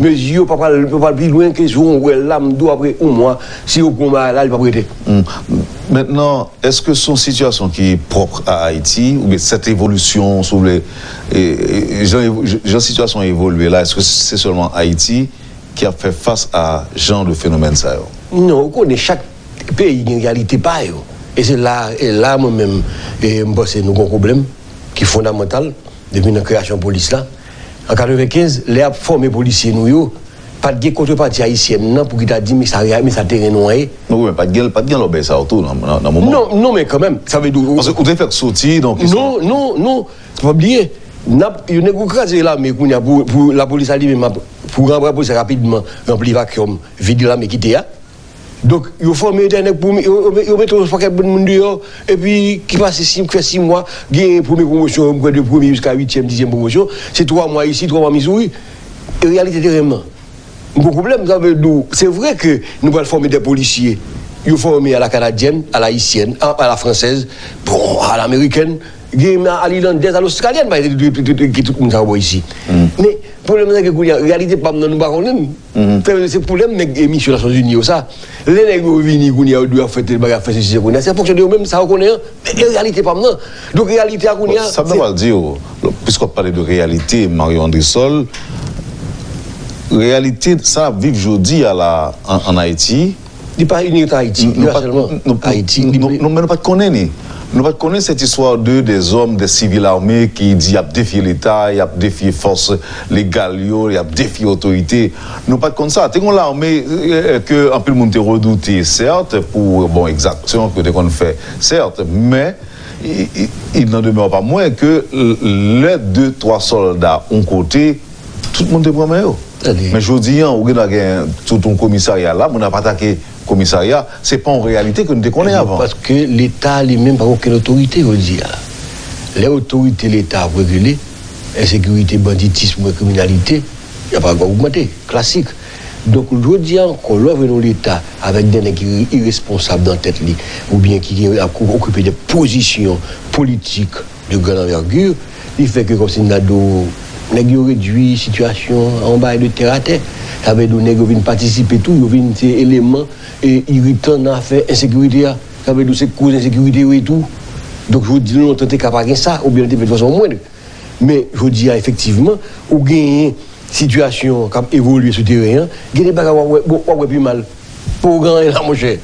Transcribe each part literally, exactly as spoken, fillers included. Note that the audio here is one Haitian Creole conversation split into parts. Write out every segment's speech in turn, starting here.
mezi yo pa pral, pa pral pi lwen ke si w wè l la, m di w apre yon mwa, si yo pran bagay la, li p ap rete. Mentnan, èske se yon sitiyasyon ki pwòp a Ayiti, oubyen sèt evolisyon, si w vle, e, e, jan, jan sitiyasyon an evolye la, èske se sèlman Ayiti ki ap fè fas a jan de fenomèn sa yo? Non, ou konnen chak peyi gen reyalite pa yo. E se la, e la mwen menm, e m panse nou gen yon pwoblèm ki fondamantal depi nan kreyasyon polis la. An katrevenkenz, lè y ap fòme polisye nou yo, pa t gen kontrepati ayisyèn nan pou ki ta di, men sa, men sa teren nou an ye. Non, wi, men pa t gen, pa t gen lòbèy sa yo tou nan, nan, nan moman. Non, non, men kanmenm, sa vle di ou... Paske ou te fèk soti, donk... Non, non, non, pa bliye, n ap, yo nèg yo kraze lame kounye a pou, pou lapolis la li menm ap, pou ranpli polis la rapidman, ranpli vakyòm, vide lame kite a. Donk, yo fòme de nèg pou, yo, yo, yo mete yon pakèt moun deyò, epi ki pase sis, fè sis mwa, gen premye pwomosyon, m kwè de premye jiska uityèm, dizyèm pwomosyon, se twa mwa isi, twa mwa Mizouri. E reyalite teren an. M gon pwoblèm, sa vle di, se vre ke nou pral fòme de polisye. Yo fòme a la kanadièn, a la ayisyèn, a, a la fransèz, bon, a la amerikèn, gen a la ilandèz, a la ostralyèn, pa ki tout moun sa yo bò isi. Men, pwoblèm nan gen kounye a, reyalite pa m nan nou pa konnen l. Fè se pwoblèm nèg misyon Nasyonzini yo sa. Lè nèg yo vini kounye a, yo di ap fè tèl bagay, ap fè sesi, kounye a, se an fonksyon de yo menm, sa yo konnen an. Men e reyalite pa m nan. Donk, reyalite a kounye a, sa m ta pral di w, piske w ap pale de reyalite, Mario Andrésol, reyalite sa n ap viv jodi a la, an, an Ayiti, li pa inik Ayiti, li pa sèlman Ayiti, li... Non, men nou pa t konnen li. Nou pa t konnen cette histoire de des hommes, des civils armés ki di y ap defye Leta, y ap defye fòs legal yo, y ap defye otorite. Nou pa t konn sa. Te gen yon lame, eh, ke anpil moun te redoute, sèt, pou, bon, egzaksyon ke yo te konn fè, sèt, men, i, i, il n'en demeure pas moins que l-, lè de, twa sòlda yon kote, tout moun te pran men yo. Men jodi a, ou gen dwa gen tout yon komisarya la, moun ap atake komisarya, se pa yon reyalite ke nou te konnen avan. Paske Leta li menm pa gen okenn otorite jodi a. Lè otorite Leta ap rekile, ensekirite, banditism, kriminalite, y ap ogmante, klasik. Donk, jodi a ankò, lè w vin yon Leta avèk de nèg ki iresponsab nan tèt li, oubyen ki, ki ap okipe de pozisyon politik, de grande envergure, li fè ke kòmsi m ta di w, nèg yo redui sitiyasyon an yon bagay de tè atè. Sa vle di nèg yo vin patisipe tou, yo vin se eleman, e, iritan nan afè ensekirite a. Sa vle di se koz ensekirite yo ye tou. Donk, jodi a, lontan te ka pa gen sa, oubyen li te fèt fason mwend. Men, jodi a, efektivman, ou genyen sitiyasyon k ap evolye sou teren an, gen de bagay w ap wè, bon, w ap wè pi mal. Pa w gen anyen la, monchè.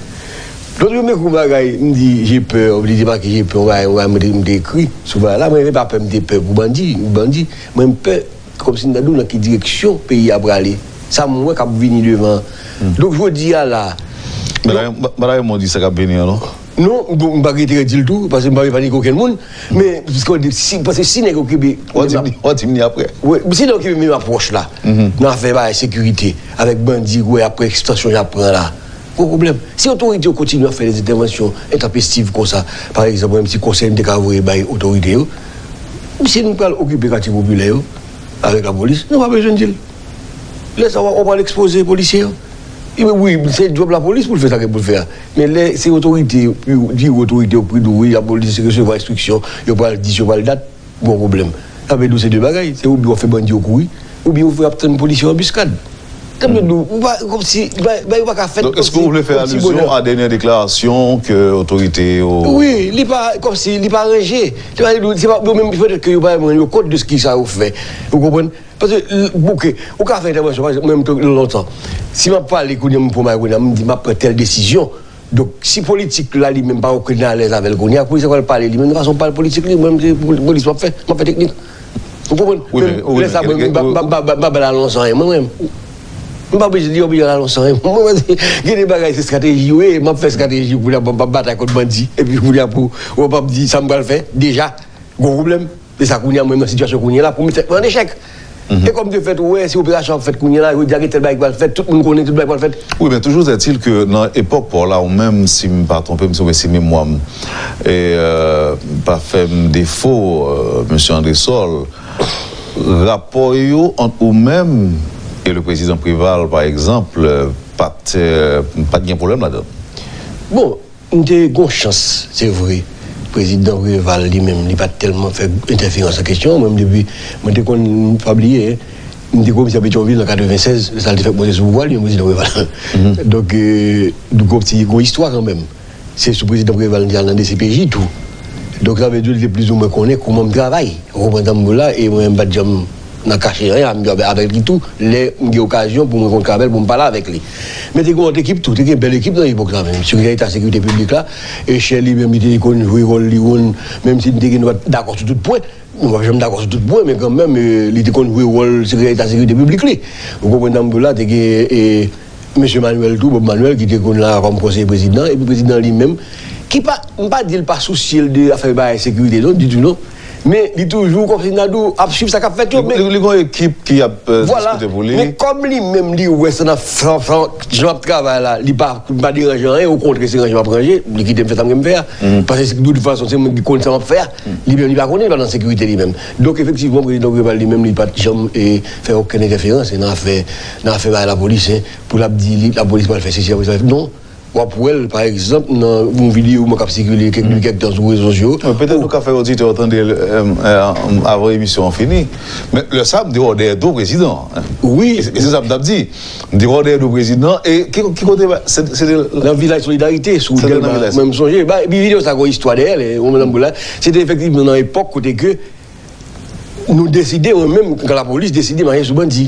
Lòt jou, m ekri yon bagay, m di, j'ai peur, li te make j'ai peur, yon bagay, yon bagay, mwen te, m te ekri sou bagay la, mwen pa pè, m te pè pou bandi, bandi. Mwen, m pè, kòmsi m ta di w nan ki direksyon peyi a prale. Sa m wè k ap vini devan. Donk, jodi a la, Bagay, bagay, mwen di sa k ap vini an, non? Non, bon, m pa gen enterè di l tou, paske m pa vle panike okenn moun. Men, si, paske si nèg yo kenbe... W a di m li, w a di m li apre. Wi, si nèg yo kenbe menm apwòch la, nan afè bagay sekirite, avèk bandi, wè, apre ekstansyon y ap pran la, gwo pwoblèm. Si otorite yo kontinye ap fè de entèvansyon entanpestiv konsa, pa egzanp, yon ti konsèy m te ka voye bay otorite yo, si nou pral okipe katye popilè yo avèk lapolis, nou pa bezwen di l. Lè sa a, w ap al ekspoze polisye yo. Ebyen, wi, se djòb lapolis pou l fè sa ke pou l fè a. Men lè se otorite, pi, pi wo otorite yo ki di w, wi, lapolis resevwa enstriksyon, yo pral dis, yo pral dat, gon pwoblèm. Sa vle di w se de bagay. Se oubyen w ap fè bandi yo kouri, oubyen w ap tann polisye yo anbiskad. Sa vle di w, ou pa, kòmsi, ba, ba, yo pa ka fèt. Donk, èske ou vle fè alizyon a dènyè deklarasyon ke otorite yo... Wi, li pa, kòmsi, li pa ranje. Se pa, se pa, yo menm, petèt ke yo pa rann yo kont de sa yo fè. Ou konprann? Paske, l-, oke, ou ka fè entèvansyon, pa egzanp, mwen menm tou lontan. Si m ap pale kounye a, m pran bagay kounye a, m di m ap pran tèl desizyon. Donk, si politik la li menm pa okenn alèz avè l kounye a, polis la pral pale li menm nan fason pale politik li, mwen menm se pol-, polis m ap fè, m ap fè teknik. Ou konprann? Wi, men lè sa, mwen, m pa, m pa, m pa, m pa ba l alonsan anyen, mwen menm. M pa oblije, li oblije al alonsan anyen. Mwen, mwen, gen de bagay se estrateji yo ye, m ap fè estrateji kounye a, m ap batay kont bandi, epi kounye a pou, w ap di sa m pral fè, deja, gwo pwoblèm. Se sa kounye a, mwen, nan sitiyasyon kounye a la, pou m tèt mwen an echèk. E kòm de fèt, ou wè, se operasyon ap fèt kounye a la, yo di a gen tèl bagay ki pral fèt, tout moun konnen tout bagay pral fèt. Wi, men toujou ètil ke nan epòk pa w la, ou menm, si m pa twonpe m, si, si memwa m, e, euh, pa fè m defo, euh, mesye Andrésol, rapò yo ant ou menm e le prezidan Préval, pa egzanp, pa t, euh, pa t gen pwoblèm ladan l. Bon, M te gon chans, se vre. Prezidan Préval li menm, li pa t tèlman fè entèferans nan kesyon an. Mwen, depi, mwen te konn, pa bliye, M te komisè Petyonvil an katreven sèz, lè sa l te fèk monte sou pouvwa, li menm prezidan Preval. Donk, euh, nou gon ti, gon istwa kanmenm. Se sou prezidan Preval m te al nan D C P J tou. Donk, sa vle di, li te plizoumwen konnen kouman m travay. Ou konprann sa m di w la, e mwen, m pa t janm nan kache anyen, m avèk li tou. Lè m gen okazyon pou mwen kontre avè l, pou m pale avèk li. Men te gen yon lòt ekip tou, te gen bèl ekip nan epòk la menm. Sekretè Eta Sekirite Piblik la, e Shirley menm, li te konn jwe wòl li, menm si n te gen, nou pa t dakò sou tout pwen. Nou pa janm dakò sou tout pwen, men kanmenm, eh, li te konn jwe wòl sekretè eta sekirite piblik li. Ou konprann nan boul la, te gen, eh, mesye Manuel tou, Bob Manuel, ki te konn la kòm konseye prezidan, epi prezidan li menm, ki pa, m pa di l pa sousye l de afè bagay sekirite, non, ditou, non. Men li toujou, kòmsi n a di w, ap swiv sa k ap fèt yo. Li, men li, li gen yon ekip ki ap, eh, vwala, diskite pou li. Men kòm li menm, li wè sa n ap, sa, sa, jan ap travay la, li pa, li pa deranje anyen, okontrè, se ranje m ap ranje, li kite m fè sa m gen m fè a. Paske de tout fason, se mwen ki konn sa m ap fè a. Li menm, li pa konnen, li pa nan sekirite li menm. Donk, efektivman, prezidan Preval li menm, li pa t janm, eh, fè okenn entèferans nan afè, nan afè bagay lapolis, en, pou l ap di li, lapolis pral fè sesi, lapolis pral fè. Non. W ap wè l, pa egzanp, nan yon videyo mwen k ap sikile kèk, depi kèk tan sou rezo sosyo yo. Wi, petèt nou ka fè oditè yo tande l, eh, eh, avan emisyon an fini. Men lè sa a, m te wè w dèyè do prezidan an. Wi. E, e se sa m t ap di. M te wè w dèyè do prezidan. E ki, ki kote, se, se te nan Vilaj Solidarite, sou Dèlma, mwen m sonje. Ba, epi videyo sa gon istwa dèyè l, ou menm la. Se te efektivman nan epòk kote ke nou deside, mwen menm, kan lapolis deside mache sou bandi.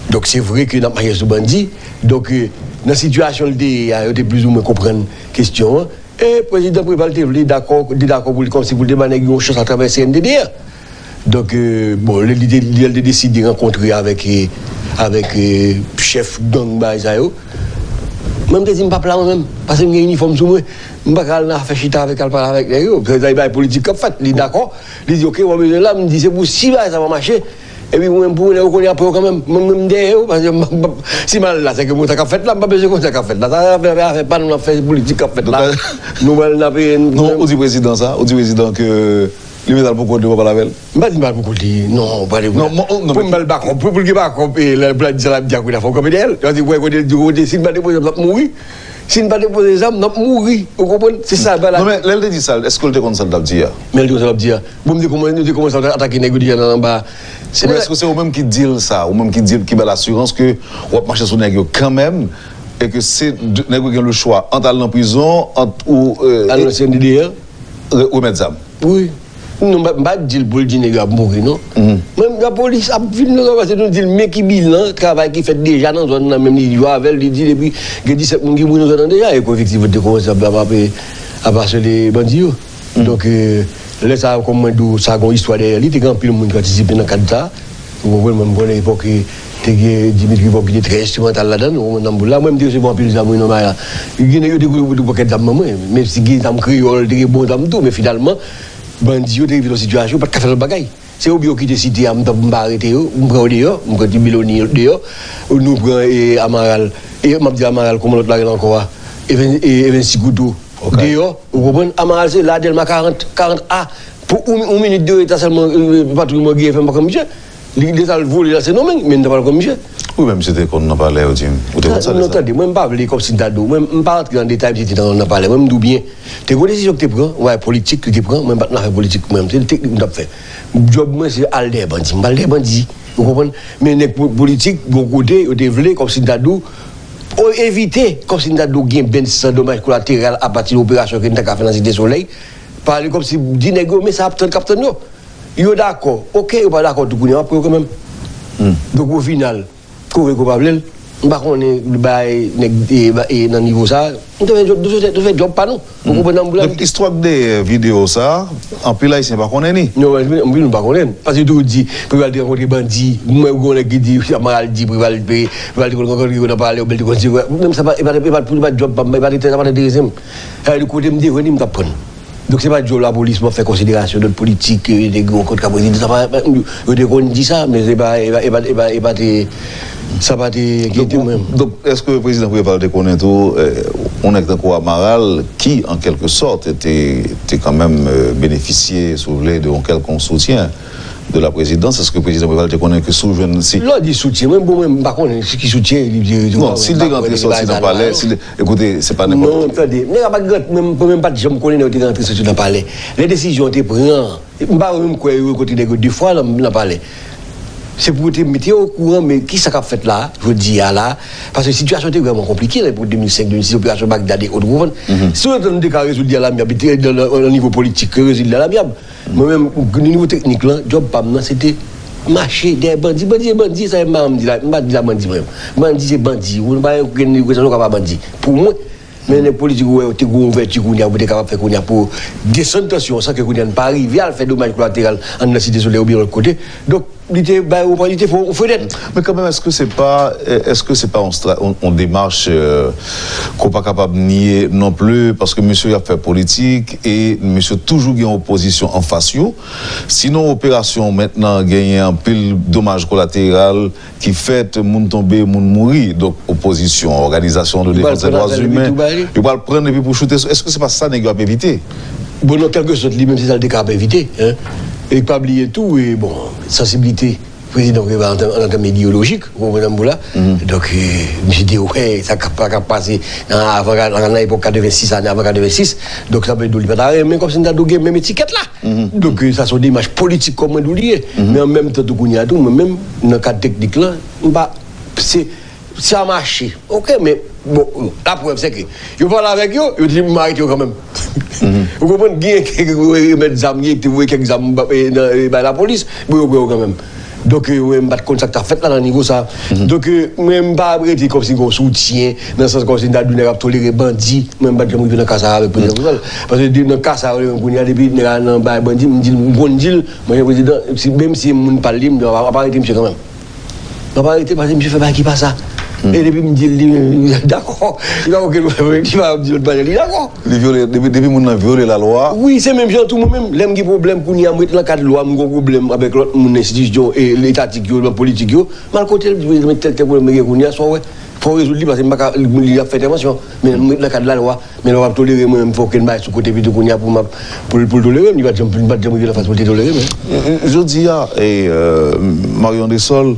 Donk, se vre ke n ap mache sou bandi. Donk, eh, nan sitiyasyon l te ye a, yo te plizoumwen konprann kesyon an. E prezidan Preval te vle dakò, te dakò pou li kòmsi pou l te ba nèg yo yon chans atravè C N D D a. Donk, eh, bon, lè li te, lè l te deside rankontre avèk, eh, avèk, eh, chèf gang bagay sa yo, mwen, m te di m p ap la mwen menm, paske m gen inifòm sou mwen. M pa ka al nan afè chita avèk, al pale avèk nèg yo. Se bagay politik k ap fèt. Li dakò. Li di, "Oke, w ap bezwen la." M di, "Se pou si bagay sa pa mache, epi mwen, pou lè yo konnen apre yo kanmenm, mwen menm dèyè yo, paske m, m, si m al la, se ke mwen sa k ap fèt la, m pa bezwen konn sa k ap fèt la. Sa afè, afè pa nou, n ap fè politik k ap fèt la. Nou pral n ap." Non, ou di prezidan sa, ou di prezidan ke li mèt al pou kont li, w ap pale avè l? M pa di m pa pou kont li, non, pale pou non, non, pou m ba l bakòp, pou, pou l gen bakòp, e lè l pral di sa l ap di a, kounye a fò w kanpe dèyè l. Yo di, wè, kote l di, kote, si n pa depoze zam, n ap mouri. Si n pa depoze zam, n ap mouri. Ou konprann? Se sa, bagay la. Non, men lè l te di sa, èske l te konn sa l t ap di a? Men l te konn sa l ap di a. Bon, m te kòmanse, nou te kòmanse atake nèg yo deja nan anba. Se men, èske se ou menm ki di l sa, ou menm ki di l, ki ba l asirans ke w ap mache sou nèg yo kanmenm, e ke se de, nèg yo gen le chwa ant al nan prizon, ant ou, euh, al nan C N D D a, re-, remèt zam? Wi. Non, m pa, m pa di l pou l di nèg yo ap mouri, non. Menm lapolis ap vin nan zòn, paske nou di l, men ki bilan travay ki fèt deja nan zòn nan, menm li jwe avè l, li di depi gen disèt moun ki mouri nan zòn nan deja, e ke efektivman te kòmanse ap, ap, ap, ap asele bandi yo. Donk, eh, lè sa a, kòm mwen di w, sa gon istwa dèyè li, te gen anpil moun ki patisipe nan kad sa. Ou konprann, mwen, m konnen epòk, eh, te gen Dimitri Vorbe ki te trè enstrimantal ladan l, ou konprann, nan boul la. Mwen, m te resevwa anpil zam, wi, nan bagay la. Gen nèg yo te kouri pou pakèt zam ban mwen, menm si gen zam kreyòl, te gen bon zam tou, men finalman, bandi yo te rive nan sitiyasyon, yo pa t ka fè lòt bagay. Se oubyen yo kite site a, m t ap, m pa arete yo, m pran yo deyò, m pran Ti Meloni deyò, nou pran, eh, Amaral, e m ap di Amaral, kòman lòt la rele ankò a? Even, eh, Evency Couteau. Deyò, ou konprann? Amaral se la, Dèlma karant, karant A. Pou yon, yon minit de reta sèlman, eh, patwouy mwen gen fè m pa konn misye. Li, li sa l vole la, se non, men, men m ta pral konn misye. Ou menm, misye te konn nan palè, ou di m. Ou te konn sa de sa? Non, tande, mwen, m pa vle kòmsi m ta di w. Mwen, m pa rantre nan detay, misye te nan, nan palè. Mwen, m di w byen, te gon desizyon ki te pran, wè, politik li te pran, mwen, m pa t nan afè politik, mwen, se teknik m t ap fè. Djòb mwen, se al dèyè bandi. M pa al dèyè bandi. Ou konprann? Men nèg po-, politik, gon kote, yo te vle, kòmsi m ta di w, o, evite, kòmsi m ta di w, gen benn san domaj kolateral apati de operasyon ke n ta ka fè nan Site Solèy. Pale kòmsi di nèg yo, men sa ap tann k ap tann yo. Yo dakò. Oke, yo pa dakò tou kounye a, w ap pran yo kanmenm. Donk, o final, kouvè ko pa vle l, m pa konnen bay nèg, e, ba, e, nan nivo sa, nou te fè djòb, nou te fè, nou te fè djòb pa nou. Ou konprann nan boul la? Donk, istwa k dèyè videyo sa, anpil Ayisyen pa konnen ni. Non, anpil moun pa konnen. Paske yo toujou di, Preval te rankontre bandi. Mwen, gon nèg ki di, Amaral di, Preval, Preval te konn rankontre yo nan palè, oubyen te konn di, menm sa pa, e pa, e pa, e pa djòb pa m, e pa te, sa pa te enterese m. Sa vle di, kote m te jwenn li, m t ap pran l. Donk, se pa djòb lapolis pou ap fè konsiderasyon lòt politik, eh, te gen yon kont ka prezidan. Sa pa, yo te konn di sa, men se pa, e pa, e pa, e pa, e pa te, sa pa te enkyete mwen. Donk, donk, èske prezidan Preval te konnen tou, eh, yon nèg tankou Amaral, ki, an kèlke sòt, te, te kanmenm, eh, benefisye, si w vle, de yon kèlkonk soutyen de la présidence, èske prezidan Preval te konnen ke si w jwenn, si... Lè w di soutyen, mwen, bon, mwen, m pa konnen si ki soutyen li te resevwa. Non, si l te rantre sòti nan palè, si l te, ekoute, se pa nenpòt ki. Non, tande, nèg la pa t rantre, mwen, mwen, m pa t janm konnen nèg yo te rantre sòti nan palè. Lè desizyon an te pran, m pa menm kwè yo rankontre nèg yo de fwa nan, nan palè. Se pou yo te mete yo okouran, men ki sa k ap fèt la, jodi a la, paske sitiyasyon te vrèman konplike, nan epòk de mil senk, de mil sis, operasyon Bagdad e oto, ou konprann? Si yo te ka rezoud li alamyab, nan nivo politik, rezoud li alamyab. Mwen menm, nan nivo teknik lan, djòb pa m nan, se te mache dèyè bandi. Bandi se bandi, sa m pa di la, m pa di la bandi mwen menm. Bandi se bandi, ou pa gen negosasyon ou ka pa bandi. Pou mwen, men nèg politik ou wè yo te gen yon ouvèti kounye a pou te kapab fè kounye a pou desann tansyon an san ke kounye a n pa rive al fè domaj kolateral anndan Site Solèy oubyen lòt kote. Donk, li te bay, li te fè yon fenèt. Men kanmenm, èske se pa, èske se pa yon, stra- yon, yon demach ke w pa kapab nye non pli, paske mesye y ap fè politik e mesye toujou gen opozisyon anfas yo. Sinon, operasyon mentnan genyen anpil domaj kolateral ki fèt, moun tonbe, moun mouri. Donk, opozisyon, òganizasyon de defans dwa imen, yo pral pran epi pou choute sou. Èske se pa sa nèg yo ap evite? Bon, nan kèlkesòt, li menm se sa l te ka ap evite. E pa bliye tou, e bon, sansiblite prezidan Préval an tèm ideyolojik, ou konprann m la. Donk, misye te wè sa k ap pase nan avan, nan epòk katrevensis, ane avan katrevensis. Donk, sa vle di li pa ta renmen kòmsi n ta dwe gen menm etikèt la. Donk, sa se yon demach politik kòm mwen di w li ye. Men an menm tan tou kounye a tou, mwen menm, nan kad teknik lan, m pa, se, sa mache. Oke, men, bon, laprèv se ke yo pale avèk yo, yo di m arete yo kanmenm. Ou konprann, gen kèk remèt zam, gen te voye kèk zam bay lapolis, bon, yo pran yo kanmenm. Donk, mwen, m pa t konn sa k t ap fèt la nan nivo sa. Donk, mwen, m pa rete kòmsi gen yon soutyen, nan sans kòmsi m ta di nèg ap tolere bandi. Mwen, m pa t janm rive nan ka sa avèk prezidan Préval. Paske nan ka sa, kounye a, depi nèg la nan bay bandi, m di l, m konn di l, mwen, prezidan, menm si se moun pa l li, m ap arete misye kanmenm. M ap arete paske misye fè bagay ki pa sa. E depi m di l, li dakò. Li pa okenn pwoblèm, li pa di lòt bagay, li dakò. Li vyole, depi, depi moun nan vyole lalwa. Wi, se menm jan tou mwen menm. Lè m gen pwoblèm kounye a, m ret nan kad lwa, m gen yon pwoblèm avèk lòt moun, enstitisyon etatik yo, nan politik yo, m al kote l, di, men tèl, tèl pwoblèm mwen gen kounye a, sa w wè. Fò w rezoud li, paske m pa ka, li ap fè entèvansyon. Men m ret nan kad lalwa. Men lè w ap tolere mwen, m fè okenn bagay sou kote pito kounye a pou m ap, pou l, pou l tolere m, li pa t janm, li pa t janm rive nan faz pou l te tolere m. Jodi a, e, Mario Andrésol,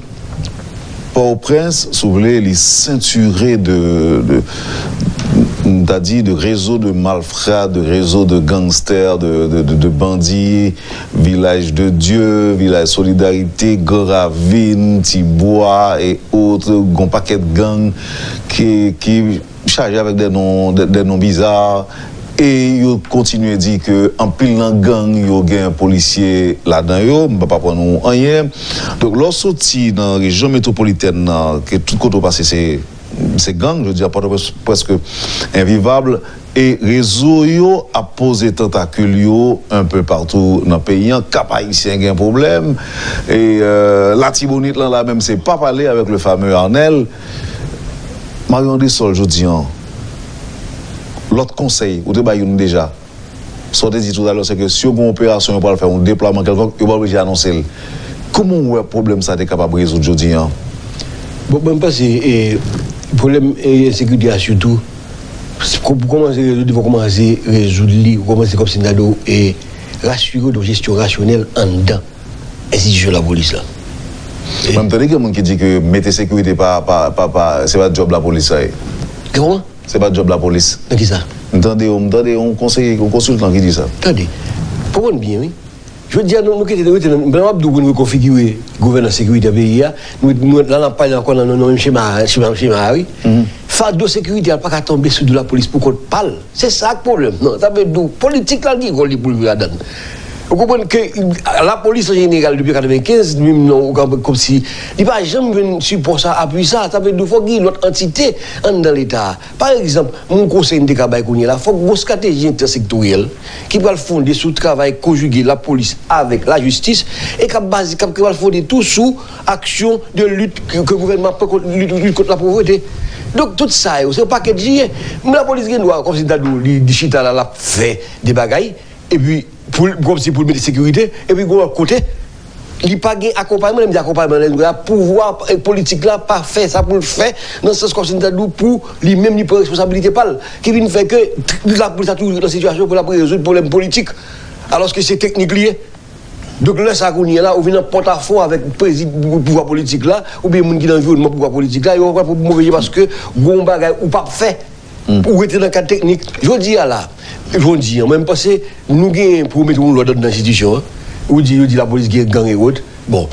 Pòtoprens, si w vle, li sentire de, de, m ta di, de rezo de malfra, de rezo de gangstè, de, de, de, de bandi, Vilaj de Dye, Vilaj Solidarite, Gran Ravin, Ti Bwa e otre, gon pakèt gang ki, ki chaje avèk de non, de, de non biza, e yo kontinye di ke anpil nan gang yo gen polisye ladan yo, m pa aprann ou anyen. Donk, lè w soti nan rejyon metwopolitèn nan, ke tout kote w pase se, se gang, jodi a Pòtoprens prèske envivab, e rezo yo ap poze tantakil yo enpe patou nan peyi an. Kap Ayisyen gen pwoblèm, e, Latibonit lan la menm se pa pale avèk le fameux Arnel. Mario Andrésol, jodi an, lòt konsèy, ou te bay youn deja. Sa w te di toutalè, se ke si yo gen yon operasyon, yo pral fè yon deplwaman kèlkonk, yo pa oblije anonse l. Kòman w wè pwoblèm sa te kapab rezoud jodi an? Bon, mwen, m panse, e, pwoblèm, e, ensekirite a sitou, pou kòmanse rezoud, fò kòmanse rezoud li, kòmanse kòmsi n ta di w, e, rasire w de yon jesyon rasyonèl anndan enstitisyon lapolis la. Mwen, m tande gen moun ki di ke mete sekirite pa, pa, pa, pa, se pa djòb lapolis sa ye. Kòman? Se pa djòb lapolis. Nan kisa? M tande yon, m tande yon konseye, yon konsiltan ki di sa. Tande. Konprann byen, wi. Jodi a, nou, nou kite, nou rete nan, pandan m ap di w pou nou rekonfigire gouvènans sekirite peyi a, nou, nou la, n ap pale ankò nan, nan, nan menm chema, chema, chema a, wi. Fado sekirite a pa ka tonbe sou do lapolis pou kont pa l. Se sa k pwoblèm nan. Sa vle di w, politik la, l gen wòl li pou l jwe ladan l. Ou konprann ke lapolis an jeneral, depi katrevenkenz, menm non, ou ka kòmsi, li pa janm jwenn sipò sa, apui sa. Sa vle di w, fòk gen lòt antite anndan Leta a. Pa egzanp, yon konsèy m te ka bay kounye a la, fòk gon estrateji entèsektoryèl ki pral fonde sou travay konjige lapolis avèk lajistis e k ap baze, k ap, ki pral fonde tou sou aksyon de lit ke, ke gouvènman ap pran kont, lit, lit kont lapovrete. Donk, tout sa yo, se yon pakèt li ye. Lapolis gen dwa, kòmsi m ta di w, li, li chita la, l ap fè de bagay, epi pou l, kòmsi pou l mete sekirite, epi gon lòt kote, li pa gen akonpayman, lè m di akonpayman, lè m di la, pouvwa, e, politik la pa fè sa pou l fè, nan sans kòmsi m ta di w, pou li menm li pran responsabilite pa l, ki vin fè ke lapolis la toujou nan sitiyasyon pou l ap rezoud pwoblèm politik, alòske se teknik li ye. Donk, lè sa a kounye a la, ou vin an pòtafò avèk prezi-, pouvwa politik la, oubyen moun ki nan anviwònman pouvwa politik la, yo pral pran w pou move je paske gon bagay ou p ap fè. Ou rete nan kad teknik. Jodi a la, jodi a, mwen, m panse nou genyen pou mete yon lòd anndan enstitisyon an. Ou di, yo di lapolis gen gang e wòt. Bon.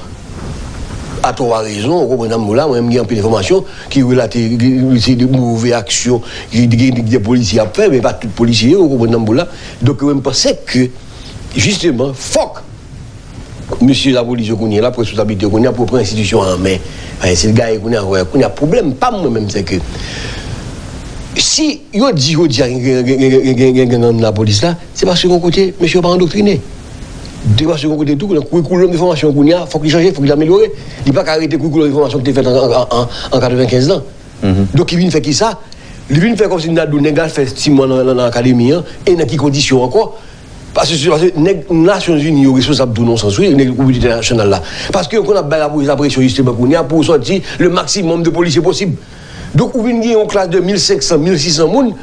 a tò, a rezon, ou konprann sa m di w la, mwen menm gen anpil enfòmasyon ki relate, ki, ki, se de move aksyon ki, ki, ki de polisye ap fè, men pa tout polisye, ou konprann sa m di w la. Donk, mwen, m panse ke, jisteman, fòk mesye lapolis yo kounye a la, pou responsablite yo kounye a, pou yo pran enstitisyon an men. Paske si l gaye kounye a, wè, kounye a, pwoblèm pa m mwen menm, se ke si yo di jodi a gen, gen, gen, gen, gen, gen gang anndan lapolis la, se paske yon kote, mesye yo pa andoktrine. Se paske yon kote tou, nan kourikoulòm de fòmasyon kounye a, fòk li chanje, fòk li amelyore. Li pa ka rete kourikoulòm de fòmasyon ki te fèt an, an, an, an katrevenkenz lan. Donk, li vin fè kisa? Li vin fè kòmsi n ta di w nèg la fè sis mwa nan, nan, nan akademi an, e nan ki kondisyon ankò? Paske, paske nèg Nasyonzini yo responsab tou nan yon sans, wi, nèg kominote entènasyonal la. Paske yo konn ap bay lapolis la presyon jisteman kounye a pou sòti le maximum de polisye posib. Donk, ou vin gen yon klas de mil senk san, mil sis san moun,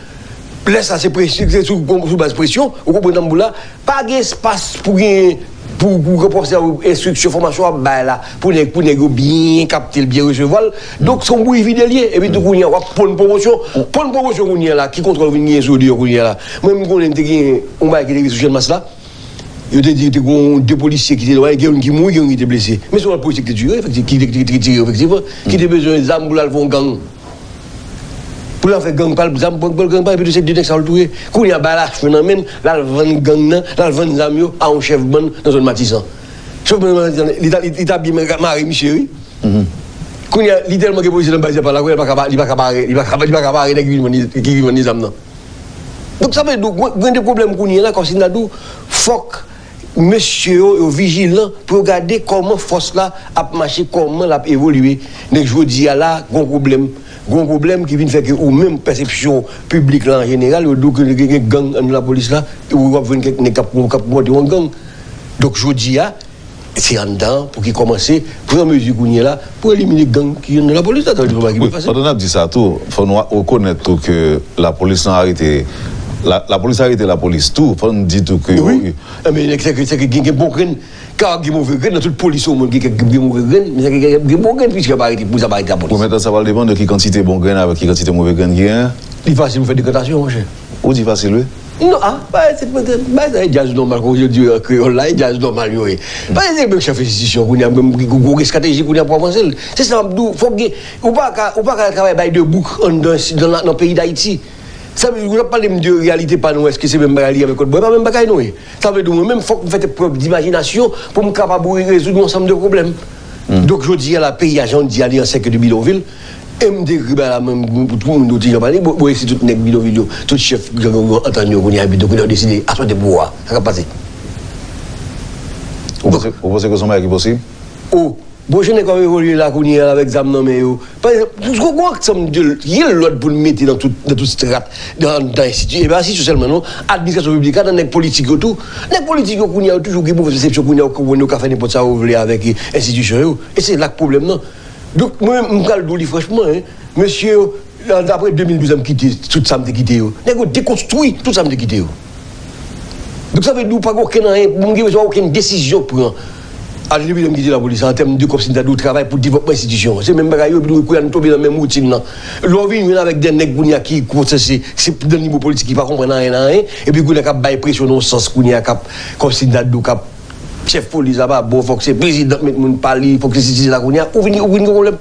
lè sa se presyon, se sou, sou baz presyon, ou konprann sa m di w la, pa gen espas pou gen, pou, pou ranfòse enstriksyon, fòmasyon w ap bay la, pou nèg, pou nèg yo byen kapte l, byen resevwa l. Donk, se yon bouyi vide l ye. Epi tou kounye a, w ap ponn pwomosyon. Ponn pwomosyon kounye a la, ki kontwòl w vin genyen sou yo deyò kounye a la? Mwen, m konnen m te gen yon bagay ki te rive sou Channmas la. Yo te di, te gen de polisye ki te lwaye, gen youn ki mouri, gen youn ki te blese. Men se yon lòt polisye ki te tire, efektiv, ki te, ki te, ki te tire, efektivman, ki te bezwen zam pou l al fè yon gang. Pou l al fè gang pa l, zam pou l gang pa l, epi tou se de nèg sa yo l touye. Kounye a, bay lachwen nan men l, l al vann gang nan, l al vann zam yo a yon chèf bann nan zòn Matisan. Chèf bann nan Matisan, li ta, li, li ta byen mare misye, wi. Kounye a, li tèlman gen polisye nan baz li pa la, kounye a, li pa ka, li pa ka bare, li pa ka, li pa ka bare nèg ki vin vann, ki vin vann li zam nan. Donk, sa vle di, gen, gen de pwoblèm kounye a la, kòmsi n ta di w, fòk mesye yo, yo vijilan pou yo gade kòman fòs la ap mache, kòman l ap evolye. Donk, jodi a la, gon pwoblèm. Gon pwoblèm ki vin fè ke ou menm, pèsepsyon piblik la an jeneral, yo di w ke gen, gen gang anndan lapolis la, ou w ap jwenn kèk nèg k ap, k ap monte yon gang. Donk, jodi a, se anndan an pou ki kòmanse pran mezi kounye a la pou elimine gang ki anndan lapolis la, sa vle di pa ki pi fasil. Pandan n ap di sa tou, fò nou rekonèt tou ke lapolis lan arete, la, lapolis arete lapolis tou, fò n di tou ke wi. Enben, se ke, se ke gen, gen bon grenn, ka gen move grenn, nan tout polis o mond gen kèk gen move grenn, men se ke gen, gen bon grenn, piske yo pa arete, pou sa pa arete lapolis. Wi, mentnan sa pral depann de ki kantite bon grenn avèk ki kantite move grenn ki genyen. Li fasil pou fè dekantasyon, monchè. Ou di fasil, wi. Non, a, bagay se, bagay sa e djaz nòmal, kòm yo di an kreyòl la, e djaz nòmal yo ye. Bagay se menm chèf enstitisyon kounye a, menm gwo, gwo estrateji kounye a pou avanse l. Se sa m ap di w, fòk gen, ou pa ka, ou pa ka travay bay de bouk anndan, nan, nan peyi Dayiti. Sa vle di, ou ap pale m de reyalite pa nou, èske se menm bagay li avèk Kòdbò? E pa menm bagay non ye. Sa vle di, mwen menm, fòk m fè prèv dimajinasyon pou m kapab rezoud yon ansanm de pwoblèm. Donk, jodi a la, peyi a, jan w di a, li an sèk de bidonvil. E m te ekri bagay la, mwen, pou tout moun, yo ti jan pale, bon, bon, e si tout nèg bidonvil yo, tout chèf gang yo antann yo kounye a, epi donk, yo deside aswè de pouvwa. Sa k ap pase? Ou panse, ou panse ke se yon bagay ki posib? O, bon, jan nèg yo ap evolye la kounye a avèk zam nan men yo. Pa egzanp, gwo, gwo ansanm de, gen lòd pou n mete nan tout, nan tout strat, nan, nan enstiti, e pa enstiti sèlman, non, administrasyon piblik la, nan nèg politik yo tou. Nèg politik yo kounye a, yo toujou gen move pèsepsyon kounye a, yo konprann yo ka fè nenpòt sa yo vle avèk, e, enstitisyon yo. E se la k pwoblèm nan. Donk, mwen menm, m pral di w li franchman, en, mesye yo, apre de mil douz an m kite tout sa m te kite yo, nèg yo dekonstwi tout sa m te kite yo. Donk, sa vle di w pa gen okenn anyen, m gen bezwen okenn desizyon pran. Alè depi lè m kite lapolis la, an tèm de kòmsi n ta di w travay pou devlopman enstitisyon. Se menm bagay yo, epi nou kounye a nou tonbe nan menm woutin nan. Lè w vin jwenn avèk de nèg kounye a ki konsèse, se nan nivo politik ki pa konprann anyen nan anyen, epi kounye a k ap bay presyon nan yon sans kounye a k ap, kòmsi n ta di w k ap chèf polis la pa bon, fòk se prezidan k met moun pa li, fòk se sesi sela kounye a, ou vin, ou vin gen pwoblèm.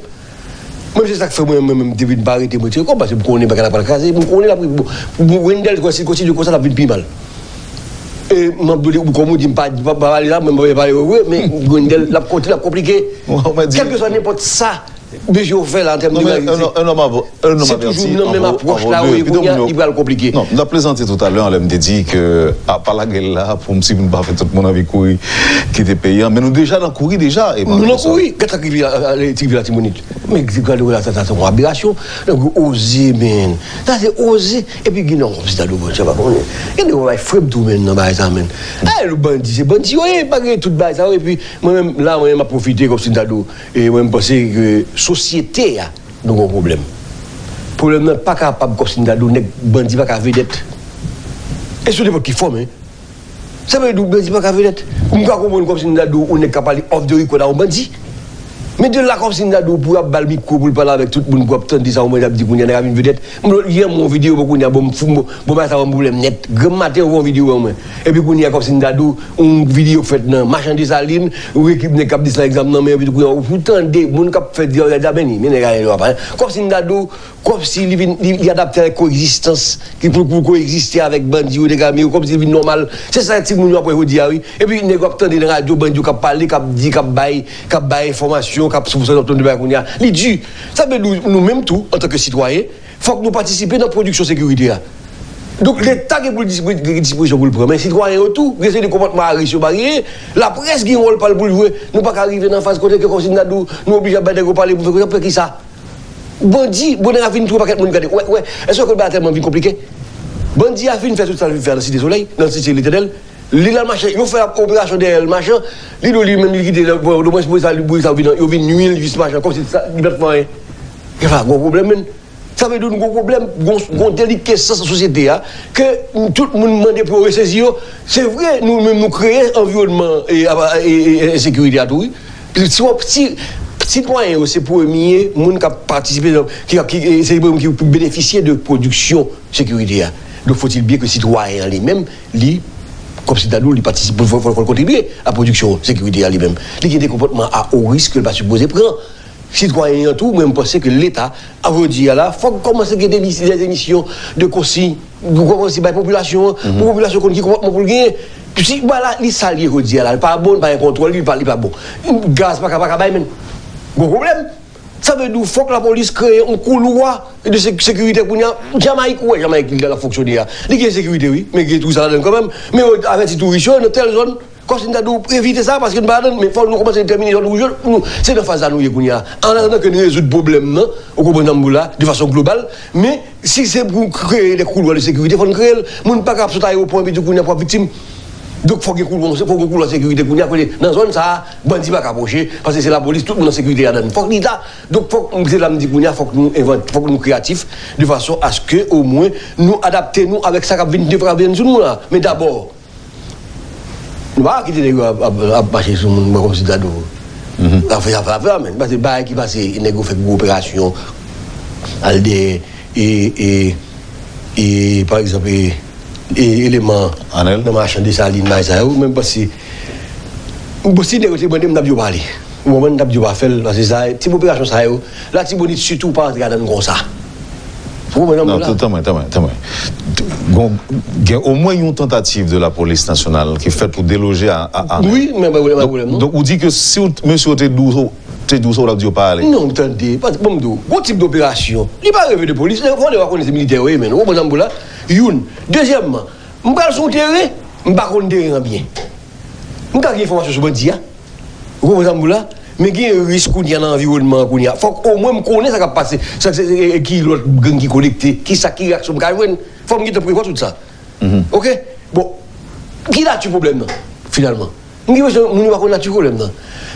Mwen, se sa k fè mwen, mwen menm, m te vin pa rete, mwen tire kòb, paske m konnen bagay la pral kraze, m konnen l ap, bon, Wendell, si l kontinye konsa, l ap vin pi mal. E, m ap di w, kòm ou di, m pa, pa, pa pale la, mwen, mwen pale vre, vre, men Wendell, l ap konti, l ap konplike. Mwen, mwen di, kèlkeswa nenpòt sa, mesye yo fè la, an tèm de gravite. Non, men, un homme avant, un homme averti en vaut, en vaut deux. Se toujou nan menm apwòch la, wi, kounye a, li pral konplike. Non, m t ap plezante toutalè, lè m te di ke, a, pa lage l la, pou m, si moun pa fè tout moun anvi kouri, kite peyi a. Men nou deja nan kouri deja, e pa... Nou nan kouri. Gad sa k rive a, a, a, ti rive Latibonit. Men gade la, sa, sa, sa, yon aberasyon. Nèg yo oze, men. Sa se oze. Epi gen nan kòmsi ta dou, bon, sa pa konnen. Gen de bagay frèm tou, men, nan bagay sa, men. Ay, lòt bandi, se bandi yo ye, pa gen tout bagay sa yo. Epi, mwen menm, la, mwen menm, m ap pwofite kòmsi ta dou. E mwen, m panse ke sosyete a, nou gen yon pwoblèm. Pwoblèm nan pa kapab kòmsi ta dou, nèg bandi pa ka vedèt. E sou nenpòt ki fòm, en. Sa vle di w bandi pa ka vedèt. M ka konprann kòmsi m ta di w, yon nèg ka pale off the record a yon bandi. M Men de la kòmsi m ta di w pou y ap ba l mikwo pou l pale avèk tout moun pou y ap tande sa yon moun ap di kounye a nèg ap vin vedèt. M lòt yè m wè yon videyo bò kounye a bon m fou m bon bagay sa ban m pwoblèm nèt. Granm maten yon videyo ban mwen. Epi kounye a kòmsi m ta di w yon videyo k fèt nan Machan Desalin, yon ekip nèg k ap desann egzanp nan men epi kounye a ou tande moun k ap fè di a beni men nèg a pa kòmsi m ta di w kòmsi li vin li, li adapte avèk koegzistans ki pou pou koegziste avèk bandi yo degame yo kòmsi li vin nòmal. Se sa timoun yo ap wè jodi a wi. Epi nèg yo ap tande nan radyo bandi yo k ap pale k ap di k ap bay k ap bay enfòmasyon k ap sou sa n ap tande bagay kounye a li di. Sa vle di nou menm tou antanke sitwayen fòk nou patisipe nan pwodiksyon sekirite a. Donk leta gen pou l gen dispozisyon pou l pran men sitwayen yo tou gen seri de konpòtman a risk yo pa genyen. Laprès gen wòl pa l pou l jwe. Nou pa ka rive nan faz kote ke kòmsi n ta di w nou oblije ap bay nèg yo pale pou fè kounye a pou fè kisa? Bandi bon nèg ap vin touye pakèt moun gade wè wè. Èske w konn bagay tèlman vin konplike? Bandi a fin fè tout sa l vin fè nan site solèy nan site letènèl. Li l al mache yo fè operasyon dèyè l machan. Li di w li menm li kite l bon omwens pou sa li pou sa vin yo vin nwi l jis machan kòmsi sa li pa t fè anyen. Gen sa gwo pwoblèm menn. Sa vle di nou gwo pwoblèm gwo gwo delikesans nan sosyete a ke tout moun mande pou yo resezi yo. Se vre nou menm nou kreye anviwònman ensekirite a tou wi. Si w ap si sitwayen yo se premye moun k ap patisipe nan ki ki se premye ki pou benefisye de pwodiksyon sekirite a. Donk fòtil byen ke sitwayen an li menm li kòmsi ta di w li patisipe pou fò l kontribye a pwodiksyon sekirite a li menm. Li gen de konpòtman a o risk ke l pa sipoze pran. Sitwayen an tou mwen m panse ke leta a jodi a la fòk kòmanse gen de emisyon de konsiy pou kòmanse bay popilasyon an pou popilasyon konn ki konpòtman pou l genyen. Si wala li sa l ye jodi a la li pa bon li pa gen kontwòl li pa li pa bon. Gaz pa ka pa ka bay menn. Gwo pwoblèm. Sa vle di w fòk lapolis kreye yon koulwa de sekirite kounye a. Jamayik ou wè Jamayik li la fonksyone a li gen sekirite wi men gen touris ladan l kanmenm. Men yo avèti touris yo nan tèl zòn. Kòmsi n ta di w evite sa paske n pa ladan l men fòk nou kòmanse detèmine zòn wouj yo nou se nan faz sa nou ye kounye a. An atandan ke n rezoud pwoblèm nan ou konprann sa m di w la de fason global. Men si se pou kreye de koulwa de sekirite fòk n kreye l. Moun pa ka ap sot ayewopò epi di kounye a pou ap viktim. Donk fòk gen koulwa fòk gen koulwa sekirite kounye a kote nan zòn sa a bandi pa ka pwoche paske se lapolis tout moun an sekirite ladan l fòk li ta. Donk fòk se la m di kounye a fòk nou envante fòk nou kreyatif de fason aske omwen nou adapte nou avèk sa k ap vin de frape sou nou la men dabò nou pa ka kite nèg yo ap ap ap mache sou moun mwen kòmsi ta di w afè afè afè a menn paske bagay ki pase nèg yo fè gwo operasyon al dèyè e e e pa egzanp e e eleman nan machan Desalin bagay sa yo menm panse bon si nèg yo te mande m n ap di yo pa ale. Ou konprann n ap di yo pa fè l paske sa tip operasyon sa yo Latibonit sitou pa antre ladan l konsa. Ou konprann nan tanmen tanmen tanmen tanmen. Gen omwen yon tantativ de lapolis nasyonal ki fèt pou deloje a a wi men pa pwoblèm pa pwoblèm non. Donk ou di ke si mesye yo te di w te di w sa w t ap di yo pa ale. Non tande bon m di w gwo tip doperasyon li pa reve de polis fò nèg yo pa konnen se militè yo ye men ou konprann sa m di w la. Youn dezyèmman m pral sou yon teren m pa konn teren an byen. M ka gen enfòmasyon sou bandi a. Ou konprann sa m di w la? Men gen risk kounye a nan anviwònman an kounye a. Fòk omwen m konnen sa k ap pase. Sa k se e, e, ki lòt gang ki konekte, ki sa ki reyaksyon m ka jwenn. Fòk m gentan prevwa tout sa. Oke? Bon, ki nati pwoblèm nan, finalman? M gen enpresyon moun yo pa konn nati pwoblèm nan.